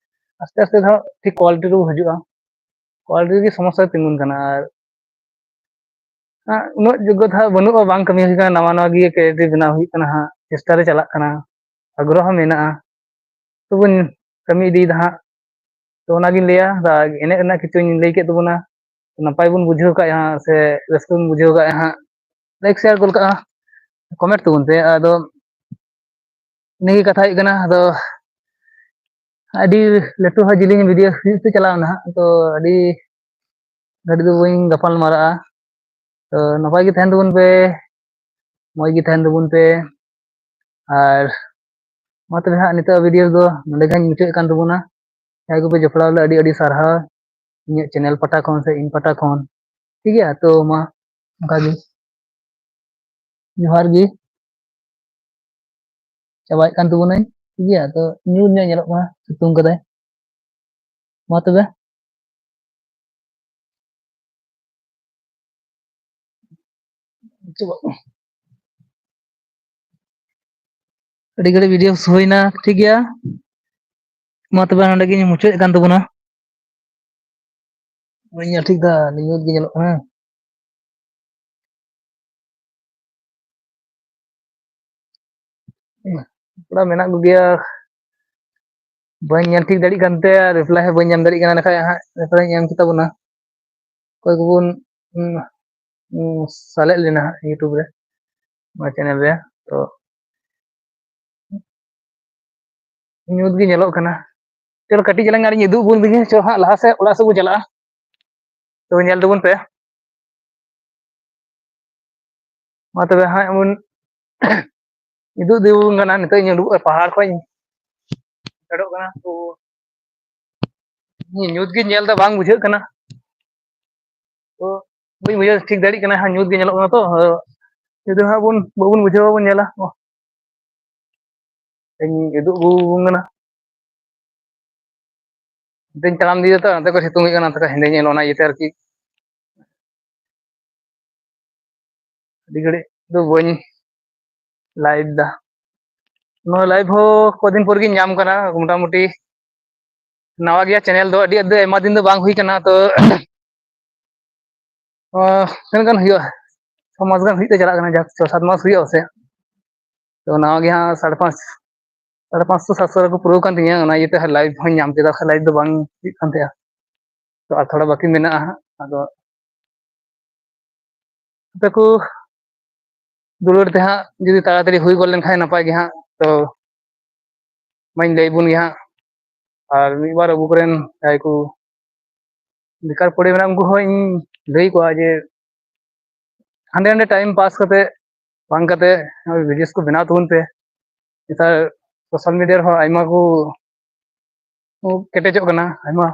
ᱟᱥᱛᱮ ᱟᱥᱛᱮ ᱫᱚ ᱦᱟᱸᱜ ᱴᱷᱤᱠ ᱠᱳᱣᱟᱞᱤᱴᱤ ᱨᱮ ᱦᱤᱡᱩᱜᱼᱟ, ᱠᱳᱣᱟᱞᱤᱴᱤ ᱨᱮᱜᱮ ᱥᱚᱢᱚᱥᱥᱟ ᱛᱤᱸᱜᱩᱱ ᱠᱟᱱᱟ᱾ ᱟᱨ ᱦᱟᱸᱜ ᱩᱱᱟᱹᱜ ᱡᱳᱜᱽᱜᱚᱛᱟ ᱦᱟᱸᱜ ᱵᱟᱹᱱᱩᱜᱼᱟ, ᱵᱟᱝ ᱠᱟᱹᱢᱤ ᱦᱩᱭ ᱠᱟᱱᱟ, ᱱᱟᱣᱟ ᱱᱟᱣᱟ ᱜᱮ ᱠᱮᱨᱤᱭᱟᱨ ᱵᱮᱱᱟᱣ ᱦᱩᱭᱩᱜ ᱠᱟᱱᱟ ᱦᱟᱸᱜ, ᱪᱮᱥᱴᱟ ᱨᱮ ᱪᱟᱞᱟᱜ ᱠᱟᱱᱟ, ᱟᱜᱽᱨᱚᱦᱚ ᱢᱮᱱᱟᱜᱼᱟ, ᱛᱚᱵᱩᱧ ᱠᱟᱹᱢᱤ ᱤᱫᱤᱭᱮᱫᱟ ᱦᱟᱸᱜ᱾ ᱛᱚ ᱚᱱᱟᱜᱤᱧ ᱞᱟᱹᱭᱟ, ᱫᱟ ᱮᱱᱮᱡ ᱨᱮᱱᱟᱜ ᱠᱤᱪᱷᱩᱧ ᱞᱟᱹᱭ ᱠᱮᱫ ᱛᱟᱵᱚᱱᱟ, ᱱᱟᱯᱟᱭ ᱵᱚᱱ ᱵᱩᱡᱷᱟᱹᱣ ᱠᱟᱜ ᱦᱟᱸᱜ ᱥᱮ ᱨᱟᱹᱥᱠᱟᱹ ᱵᱚᱱ ᱵᱩᱡᱷᱟᱹᱣ ᱠᱟᱜ ᱦᱟᱸᱜ, ᱞᱟᱭᱤᱠ ᱥᱮᱭᱟᱨ ᱜᱚᱞ ᱠᱟᱜᱼᱟ, ᱠᱚᱢᱮᱱᱴ ᱛᱟᱵᱚᱱ ᱯᱮ᱾ ᱟᱫᱚ ᱤᱱᱟᱹᱜᱮ ᱠᱟᱛᱷᱟ ᱦᱩᱭᱩᱜ ᱠᱟᱱᱟ᱾ ᱟᱫᱚ ᱟᱹᱰᱤ ᱞᱟᱹᱴᱩ ᱦᱚᱸ ᱡᱤᱞᱤᱧ ᱵᱷᱤᱰᱤᱭᱳ ᱦᱩᱭᱩᱜ ᱛᱮ ᱪᱟᱞᱟᱣ ᱱᱟ ᱦᱟᱸᱜ, ᱛᱚ ᱟᱹᱰᱤ ᱜᱷᱟᱹᱲᱤᱡ ᱫᱚ ᱵᱟᱹᱧ ᱜᱟᱯᱟᱞ ᱢᱟᱨᱟᱜᱼᱟ᱾ ᱛᱚ ᱱᱟᱯᱟᱭ ᱜᱮ ᱛᱟᱦᱮᱱ ᱛᱟᱵᱚᱱ ᱯᱮ, ᱢᱚᱡᱽ ᱜᱮ ᱛᱟᱦᱮᱱ ᱛᱟᱵᱚᱱ ᱯᱮ᱾ ᱟᱨ ᱢᱟ ᱛᱚᱵᱮ ᱦᱟᱸᱜ ᱱᱤᱛᱚᱜ ᱵᱷᱤᱰᱤᱭᱳ ᱫᱚ ᱱᱚᱸᱰᱮ ᱜᱮ ᱦᱟᱸᱜ ᱢᱩᱪᱟᱹᱫ ᱠᱟᱱ ᱛᱟᱵᱚᱱᱟ᱾ ᱡᱟᱦᱟᱸᱭ ᱠᱚᱯᱮ ᱡᱚᱯᱲᱟᱣ ᱞᱮᱱᱟ, ᱟᱹᱰᱤ ᱟᱹᱰᱤ ᱥᱟᱨᱦᱟᱣ ᱤᱧᱟᱹᱜ ᱪᱮᱱᱮᱞ ᱯᱟᱦᱴᱟ ᱠᱷᱚᱱ ᱥᱮ ᱤᱧ ᱯᱟᱦᱴᱟ ᱠᱷᱚᱱ᱾ ᱴᱷᱤᱠ ᱜᱮᱭᱟ, ᱛᱚ ᱢᱟ ᱚᱱᱠᱟ ᱜᱮ ᱡᱚᱦᱟᱨ ᱜᱮ᱾ ᱪᱟᱵᱟᱭᱮᱫ ᱠᱟᱱ ᱛᱟᱵᱚᱱᱟᱹᱧ, ᱴᱷᱤᱠ ᱜᱮᱭᱟ, ᱛᱚ ᱧᱩᱛ ᱧᱚᱜ ᱧᱮᱞᱚᱜ ᱠᱟᱱᱟ, ᱥᱤᱛᱩᱝ ᱠᱟᱫᱟᱭ᱾ ᱢᱟ ᱛᱚᱵᱮ᱾ ᱪᱟᱵᱟᱜ ᱠᱟᱱᱟ᱾ ᱟᱹᱰᱤ ᱜᱷᱟᱹᱲᱤᱡ ᱵᱷᱤᱰᱤᱭᱳ ᱦᱩᱭᱱᱟ, ᱴᱷᱤᱠ ᱜᱮᱭᱟ᱾ ᱢᱟ ᱛᱚᱵᱮ ᱱᱚᱸᱰᱮ ᱜᱤᱧ ᱢᱩᱪᱟᱹᱫ ᱠᱟᱱ ᱛᱟᱵᱚᱱᱟ᱾ ᱵᱟᱹᱧ ᱧᱮᱞ ᱴᱷᱤᱠ ᱫᱟ, ᱧᱩᱛ ᱜᱮ ᱧᱮᱞᱚᱜ ᱠᱟᱱᱟ᱾ ᱠᱚᱲᱟ ᱢᱮᱱᱟᱜ ᱠᱚᱜᱮᱭᱟ, ᱵᱟᱹᱧ ᱧᱮᱞ ᱴᱷᱤᱠ ᱫᱟᱲᱮᱭᱟᱜ ᱠᱟᱱᱛᱮ ᱨᱤᱯᱞᱟᱭ ᱦᱚᱸ ᱵᱟᱹᱧ ᱧᱟᱢ ᱫᱟᱲᱮᱭᱟᱜ ᱠᱟᱱᱟ᱾ ᱮᱸᱰᱮᱠᱷᱟᱱ ᱦᱟᱸᱜ ᱨᱤᱯᱞᱟᱭ ᱮᱢ ᱠᱮᱛᱟ ᱵᱚᱱᱟ᱾ ᱚᱠᱚᱭ ᱠᱚᱵᱚᱱ, ᱩᱸ, ᱩᱸ, ᱥᱮᱞᱮᱫ ᱞᱮᱱᱟ ᱦᱟᱸᱜ YouTube ᱨᱮ, ᱱᱚᱣᱟ ᱪᱮᱱᱮᱞ ᱨᱮ, ᱛᱚ ᱧᱩᱛ ᱜᱮ ᱧᱮᱞᱚᱜ ᱠᱟᱱᱟ᱾ ᱪᱚᱞᱚ ᱠᱟᱹᱴᱤᱡ ᱪᱟᱞᱟᱝ ᱟᱨᱤᱧ ᱩᱫᱩᱜ ᱵᱚᱱ ᱞᱮᱜᱮ, ᱪᱚ ᱦᱟᱸᱜ ᱞᱟᱦᱟ ᱥᱮᱫ ᱚᱲᱟᱜ ᱥᱮᱫ ᱵᱚᱱ ᱪᱟᱞᱟᱜᱼᱟ᱾ ᱛᱚ ᱧᱮᱞ ᱛᱟᱵᱚᱱ ᱯᱮ᱾ ᱢᱟ ᱛᱚᱵᱮ ᱦᱟᱸᱜ ᱵᱚᱱ ᱩᱫᱩᱜ ᱤᱫᱤ ᱵᱚᱱ ᱠᱟᱱᱟ᱾ ᱱᱤᱛᱚᱜ ᱤᱧ ᱩᱰᱩᱠᱚᱜᱼᱟ ᱯᱟᱦᱟᱲ ᱠᱷᱚᱱ, ᱯᱷᱮᱰᱚᱜ ᱠᱟᱱᱟ᱾ ᱛᱚ ᱧᱩᱛ ᱜᱮ ᱧᱮᱞ ᱫᱟ, ᱵᱟᱝ ᱵᱩᱡᱷᱟᱹᱜ ᱠᱟᱱᱟ᱾ ᱛᱚ ᱵᱟᱹᱧ ᱵᱩᱡᱷᱟᱹᱣ ᱴᱷᱤᱠ ᱫᱟᱲᱮᱭᱟᱜ ᱠᱟᱱᱟ, ᱦᱟᱸᱜ ᱧᱩᱛ ᱜᱮ ᱧᱮᱞᱚᱜ ᱠᱟᱱᱟ᱾ ᱛᱚ ᱡᱩᱫᱤ ᱦᱟᱸᱜ ᱵᱚᱱ, ᱵᱟᱵᱚᱱ ᱵᱩᱡᱷᱟᱹᱣᱟ, ᱵᱚᱱ ᱧᱮᱞᱟ᱾ ᱚ, ᱤᱧ ᱩᱫᱩᱜ ᱟᱹᱜᱩ ᱟᱵᱚᱱ ᱠᱟᱱᱟ᱾ ᱚᱱᱛᱮᱧ ᱛᱟᱲᱟᱢ ᱤᱫᱤᱭᱮᱫᱟ ᱛᱚ, ᱱᱚᱛᱮ ᱠᱚ ᱥᱤᱛᱩᱝ ᱮᱫ ᱠᱟᱱᱟ, ᱱᱚᱛᱮ ᱠᱚ ᱦᱮᱸᱫᱮ ᱧᱮᱞᱚᱜ, ᱚᱱᱟ ᱤᱭᱟᱹᱛᱮ ᱟᱨᱠᱤ᱾ ᱟᱹᱰᱤ ᱜᱷᱟᱹᱲᱤᱡ ᱫᱚ ᱵᱟᱹᱧ ᱞᱟᱭᱤᱵᱷ ᱫᱟ᱾ ᱱᱚᱣᱟ ᱞᱟᱭᱤᱵᱷ ᱦᱚᱸ ᱠᱚᱫᱤᱱ ᱯᱚᱨ ᱜᱤᱧ ᱧᱟᱢ ᱠᱟᱱᱟ, ᱢᱚᱴᱟᱢᱩᱴᱤ ᱱᱟᱣᱟ ᱜᱮᱭᱟ ᱪᱮᱱᱮᱞ ᱫᱚ, ᱟᱹᱰᱤ, ᱟᱹᱰᱤ ᱟᱭᱢᱟ ᱫᱤᱱ ᱫᱚ ᱵᱟᱝ ᱦᱩᱭ ᱠᱟᱱᱟ, ᱛᱚ ᱟᱸ, ᱛᱤᱱᱟᱹᱜ ᱜᱟᱱ ᱦᱩᱭᱩᱜᱼᱟ, ᱪᱷᱚ ᱢᱟᱥ ᱜᱟᱱ ᱦᱩᱭᱩᱜ ᱛᱮ ᱪᱟᱞᱟᱜ ᱠᱟᱱᱟ, ᱡᱟᱠ, ᱪᱷᱚ ᱥᱟᱛ ᱢᱟᱥ ᱦᱩᱭᱩᱜᱼᱟ ᱥᱮ᱾ ᱛᱚ ᱱᱟᱣᱟ ᱜᱮ ᱦᱟᱸᱜ ᱥᱟᱲᱮ ᱯᱟᱸᱪ, ᱥᱟᱲᱮ ᱯᱟᱸᱪᱥᱚ ᱥᱟᱛᱥᱚ ᱨᱮᱠᱚ ᱯᱩᱨᱟᱹᱣ ᱠᱟᱱ ᱛᱤᱧᱟᱹ, ᱚᱱᱟ ᱤᱭᱟᱹᱛᱮ ᱦᱟᱸᱜ ᱞᱟᱭᱤᱵᱷ ᱦᱚᱸᱧ ᱧᱟᱢ ᱠᱮᱫᱟ, ᱵᱟᱠᱷᱟᱱ ᱞᱟᱭᱤᱵᱷ ᱫᱚ ᱵᱟᱝ ᱦᱩᱭᱩᱜ ᱠᱟᱱ ᱛᱟᱦᱮᱸᱜᱼᱟ᱾ ᱛᱚ ᱟᱨ ᱛᱷᱚᱲᱟ ᱵᱟᱹᱠᱤ ᱢᱮᱱᱟᱜᱼᱟ ᱦᱟᱸᱜ, ᱟᱫᱚ ᱟᱯᱮ ᱠᱚ ᱫᱩᱞᱟᱹᱲ ᱛᱮ ᱦᱟᱸᱜ ᱡᱩᱫᱤ ᱛᱟᱲᱟᱛᱟᱲᱤ ᱦᱩᱭ ᱜᱚᱫ ᱞᱮᱱᱠᱷᱟᱱ ᱱᱟᱯᱟᱭ ᱜᱮ ᱦᱟᱸᱜ, ᱛᱚ ᱢᱟᱧ ᱞᱟᱹᱭ ᱵᱚᱱ ᱜᱮ ᱦᱟᱸᱜ᱾ ᱟᱨ ᱢᱤᱫ ᱵᱟᱨ ᱟᱵᱚ ᱠᱚᱨᱮᱱ ᱡᱟᱦᱟᱸᱭ ᱠᱚ ᱵᱮᱠᱟᱨ ᱯᱚᱲᱮ ᱢᱮᱱᱟᱜ, ᱩᱱᱠᱩ ᱦᱚᱸ ᱤᱧ ᱞᱟᱹᱭ ᱠᱚᱣᱟ ᱡᱮ ᱦᱟᱸᱰᱮ ᱱᱟᱰᱮ ᱴᱟᱭᱤᱢ ᱯᱟᱥ ᱠᱟᱛᱮ ᱵᱟᱝ ᱠᱟᱛᱮ ᱱᱚᱜᱼᱚᱭ ᱵᱷᱤᱰᱤᱭᱳᱥ ᱠᱚ ᱵᱮᱱᱟᱣ ᱛᱟᱵᱚᱱ ᱯᱮ᱾ ᱱᱮᱛᱟᱨ ᱥᱳᱥᱟᱞ ᱢᱤᱰᱤᱭᱟ ᱨᱮᱦᱚᱸ ᱟᱭᱢᱟ ᱠᱚ ᱠᱮᱴᱮᱡᱚᱜ ᱠᱟᱱᱟ, ᱟᱭᱢᱟ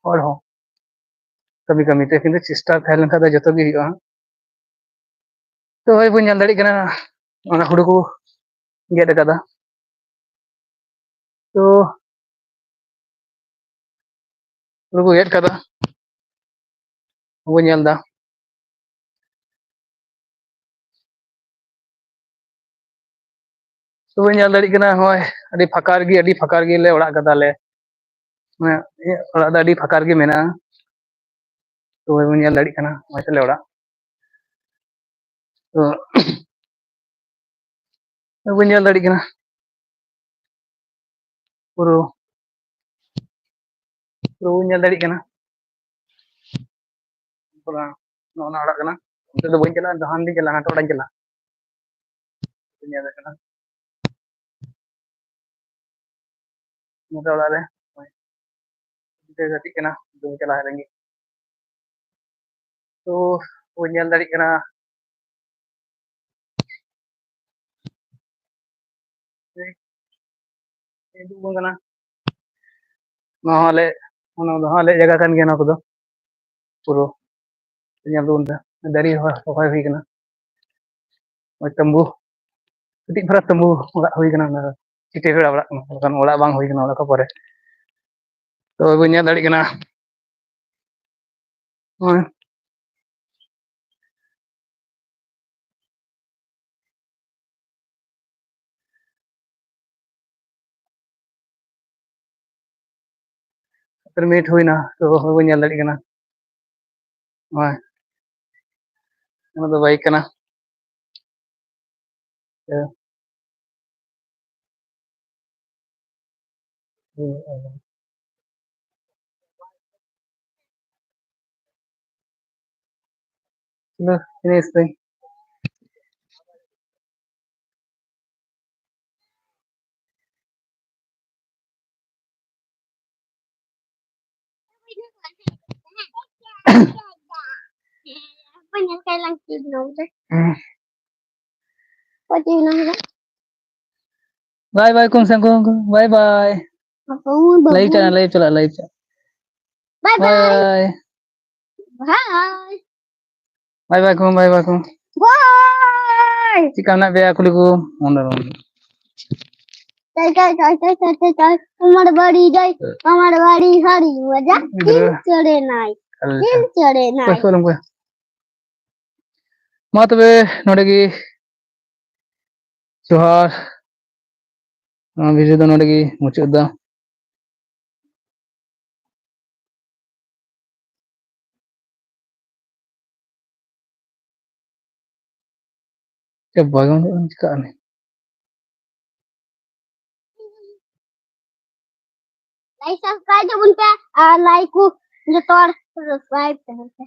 ᱦᱚᱲ ᱦᱚᱸ ᱠᱟᱹᱢᱤ ᱠᱟᱹᱢᱤ ᱛᱮ, ᱠᱤᱱᱛᱩ ᱪᱮᱥᱴᱟ ᱛᱟᱦᱮᱸ ᱞᱮᱱᱠᱷᱟᱱ ᱫᱚ ᱡᱚᱛᱚ ᱜᱮ ᱦᱩᱭᱩᱜᱼᱟ᱾ ᱛᱚ ᱦᱳᱭ ᱵᱚᱱ ᱧᱮᱞ ᱫᱟᱲᱮᱭᱟᱜ ᱠᱟᱱᱟ, ᱚᱱᱟ ᱦᱩᱲᱩ ᱠᱚ ᱜᱮᱫ ᱟᱠᱟᱫᱟ᱾ ᱛᱚ ᱦᱩᱲᱩ ᱠᱚ ᱜᱮᱫ ᱠᱟᱫᱟ, ᱵᱚᱱ ᱧᱮᱞ ᱮᱫᱟ᱾ ᱛᱚᱵᱮ ᱧᱮᱞ ᱫᱟᱲᱮᱭᱟᱜ ᱠᱟᱱᱟ, ᱱᱚᱜᱼᱚᱭ ᱟᱹᱰᱤ ᱯᱷᱟᱸᱠᱟ ᱨᱮᱜᱮ, ᱟᱹᱰᱤ ᱯᱷᱟᱸᱠᱟ ᱨᱮᱜᱮ ᱞᱮ ᱚᱲᱟᱜ ᱠᱟᱫᱟᱞᱮ᱾ ᱢᱟᱱᱮ, ᱤᱧᱟᱹᱜ ᱚᱲᱟᱜ ᱫᱚ ᱟᱹᱰᱤ ᱯᱷᱟᱸᱠᱟ ᱨᱮᱜᱮ ᱢᱮᱱᱟᱜᱼᱟ᱾ ᱛᱚᱵᱮ ᱵᱚᱱ ᱧᱮᱞ ᱫᱟᱲᱮᱭᱟᱜ ᱠᱟᱱᱟ, ᱱᱚᱜᱼᱚᱭ ᱛᱟᱞᱮ ᱚᱲᱟᱜ᱾ ᱛᱚ ᱵᱚᱱ ᱧᱮᱞ ᱫᱟᱲᱮᱭᱟᱜ ᱠᱟᱱᱟ, ᱯᱩᱨᱟᱹ, ᱯᱩᱨᱟᱹ ᱵᱚᱱ ᱧᱮᱞ ᱫᱟᱲᱮᱭᱟᱜ ᱠᱟᱱᱟ᱾ ᱯᱩᱨᱟᱹ ᱱᱚᱜᱼᱚ ᱱᱟ ᱚᱲᱟᱜ ᱠᱟᱱᱟ᱾ ᱚᱱᱛᱮ ᱫᱚ ᱵᱟᱹᱧ ᱪᱟᱞᱟᱜᱼᱟ, ᱡᱟᱦᱟᱱ ᱫᱤᱱ ᱪᱟᱞᱟᱜᱼᱟ, ᱦᱟᱱᱟᱴᱟᱜ ᱚᱲᱟᱜ ᱤᱧ ᱪᱟᱞᱟᱜᱼᱟ᱾ ᱵᱚᱱ ᱧᱮᱞ ᱫᱟᱲᱮᱭᱟᱜ ᱠᱟᱱᱟ᱾ ᱱᱚᱛᱮ ᱚᱲᱟᱜ ᱨᱮ ᱜᱤᱫᱽᱨᱟᱹ ᱜᱟᱛᱮᱜ ᱠᱟᱱᱟ, ᱫᱩ ᱪᱟᱞᱟᱣ ᱞᱮᱱ ᱜᱮ᱾ ᱛᱚ ᱵᱚᱱ ᱧᱮᱞ ᱫᱟᱲᱮᱭᱟᱜ ᱠᱟᱱᱟ, ᱩᱫᱩᱜ ᱟᱵᱚᱱ ᱠᱟᱱᱟ᱾ ᱱᱚᱣᱟ ᱦᱚᱸ ᱟᱞᱮ, ᱚᱱᱟ ᱫᱚ ᱦᱟᱸᱜ ᱟᱞᱮᱭᱟᱜ ᱡᱟᱭᱜᱟ ᱠᱟᱱ ᱜᱮᱭᱟ᱾ ᱱᱚᱣᱟ ᱠᱚᱫᱚ ᱯᱩᱨᱟᱹ ᱧᱮᱞ ᱛᱟᱵᱚᱱ ᱯᱮ, ᱫᱟᱨᱮ ᱨᱚᱦᱚᱭ ᱦᱩᱭ ᱠᱟᱱᱟ᱾ ᱳᱭ ᱛᱟᱹᱢᱵᱩ, ᱠᱟᱹᱴᱤᱡ ᱯᱟᱨᱟ ᱛᱟᱹᱢᱵᱩ ᱚᱲᱟᱜ ᱦᱩᱭ ᱠᱟᱱᱟ, ᱚᱱᱟ ᱫᱚ ᱪᱤᱴᱟᱹ ᱵᱮᱲᱟ ᱚᱲᱟᱜ ᱠᱟᱱᱟ, ᱵᱟᱠᱷᱟᱱ ᱚᱲᱟᱜ ᱵᱟᱝ ᱦᱩᱭ ᱠᱟᱱᱟ, ᱚᱲᱟᱜ ᱠᱚ ᱯᱚᱨᱮ᱾ ᱛᱚ ᱵᱚᱱ ᱧᱮᱞ ᱫᱟᱲᱮᱭᱟᱜ ᱠᱟᱱᱟ, ᱱᱚᱜᱼᱚᱭ ᱥᱚᱛᱨᱚ ᱢᱤᱱᱤᱴ ᱦᱩᱭᱱᱟ, ᱛᱚ ᱵᱟᱹᱧ ᱧᱮᱞ ᱫᱟᱲᱮᱭᱟᱜ ᱠᱟᱱᱟ᱾ ᱱᱚᱜᱼᱚᱭ, ᱚᱱᱟ ᱫᱚ ᱵᱟᱭ ᱠᱟᱱᱟ᱾ ᱦᱮᱸ᱾ ᱪᱚᱞᱚ, ᱮᱱᱮᱡ ᱥᱮᱨᱮᱧ᱾ ᱵᱟᱭ ᱵᱟᱭ ᱠᱚᱢ ᱥᱮ ᱠᱚᱢ, ᱵᱟᱭ ᱵᱟᱭ᱾ ᱞᱟᱭᱤᱵᱷ ᱪᱟᱞᱟᱜ, ᱞᱟᱭᱤᱵᱷ ᱪᱟᱞᱟᱜ᱾ ᱵᱟᱭ ᱵᱟᱭ᱾ ᱵᱟᱭ᱾ ᱵᱟᱭ᱾ ᱵᱟᱭ ᱵᱟᱭ ᱠᱚᱢ, ᱵᱟᱭ ᱵᱟᱭ ᱠᱚᱢ᱾ ᱵᱟᱭ᱾ ᱪᱮᱫᱠᱟ ᱢᱮᱱᱟᱜ ᱯᱮᱭᱟ ᱠᱩᱞᱤ ᱠᱚ? ᱚᱸᱰᱮ ᱵᱟᱝ᱾ ᱪᱟᱭ, ᱪᱟᱭ, ᱪᱟᱭ, ᱪᱟᱭ, ᱪᱟᱭ, ᱪᱟᱭ, ᱪᱟᱭ᱾ ᱟᱢᱟᱨ ᱵᱟᱲᱤ ᱡᱟᱭ, ᱟᱢᱟᱨ ᱵᱟᱲᱤ ᱦᱟᱲᱤ ᱢᱚᱡᱟ᱾ ᱜᱤᱫᱽᱨᱟᱹ᱾ ᱛᱤᱱ ᱪᱚᱲᱮ ᱱᱟᱭ, ᱟᱞᱮ ᱛᱤᱱ ᱪᱚᱲᱮ ᱱᱟᱭ᱾ ᱚᱠᱚᱭ ᱥᱩᱨ ᱨᱮᱱ ᱠᱚ? ᱢᱟ ᱛᱚᱵᱮ ᱱᱚᱰᱮ ᱜᱮ ᱡᱚᱦᱟᱨ᱾ ᱱᱚᱣᱟ ᱵᱷᱤᱰᱤᱭᱳ ᱫᱚ ᱱᱚᱰᱮ ᱜᱮ ᱢᱩᱪᱟᱹᱫ ᱫᱟ᱾ ᱪᱮᱫ ᱵᱟᱜᱟᱱ ᱫᱚ ᱪᱤᱠᱟᱹᱜᱼᱟ ᱱᱤ? ᱞᱟᱭᱤᱠ ᱥᱟᱵᱥᱠᱨᱟᱭᱤᱵ ᱛᱟᱵᱚᱱ ᱯᱮ ᱟᱨ ᱞᱟᱭᱤᱠ ᱠᱚ ᱡᱚᱛᱚ ᱦᱚᱲ ᱥᱟᱵᱥᱠᱨᱟᱭᱤᱵ ᱛᱟᱵᱚᱱ ᱯᱮ᱾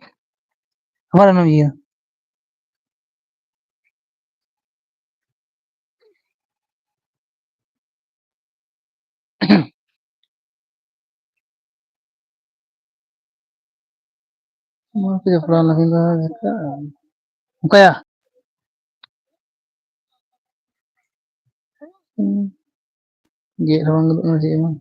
ᱟᱵᱟᱨ ᱚᱱᱟ ᱤᱭᱟᱹ᱾ ᱱᱚᱣᱟ ᱠᱚ ᱡᱚᱯᱲᱟᱣ ᱞᱟᱹᱜᱤᱫ ᱫᱚ ᱚᱠᱟᱭᱟ? ᱦᱩᱸ᱾ ᱜᱮᱫ ᱦᱚᱸ ᱵᱟᱝ ᱜᱟᱱᱚᱜ ᱠᱟᱱᱟ ᱪᱮᱫ ᱦᱚᱸ᱾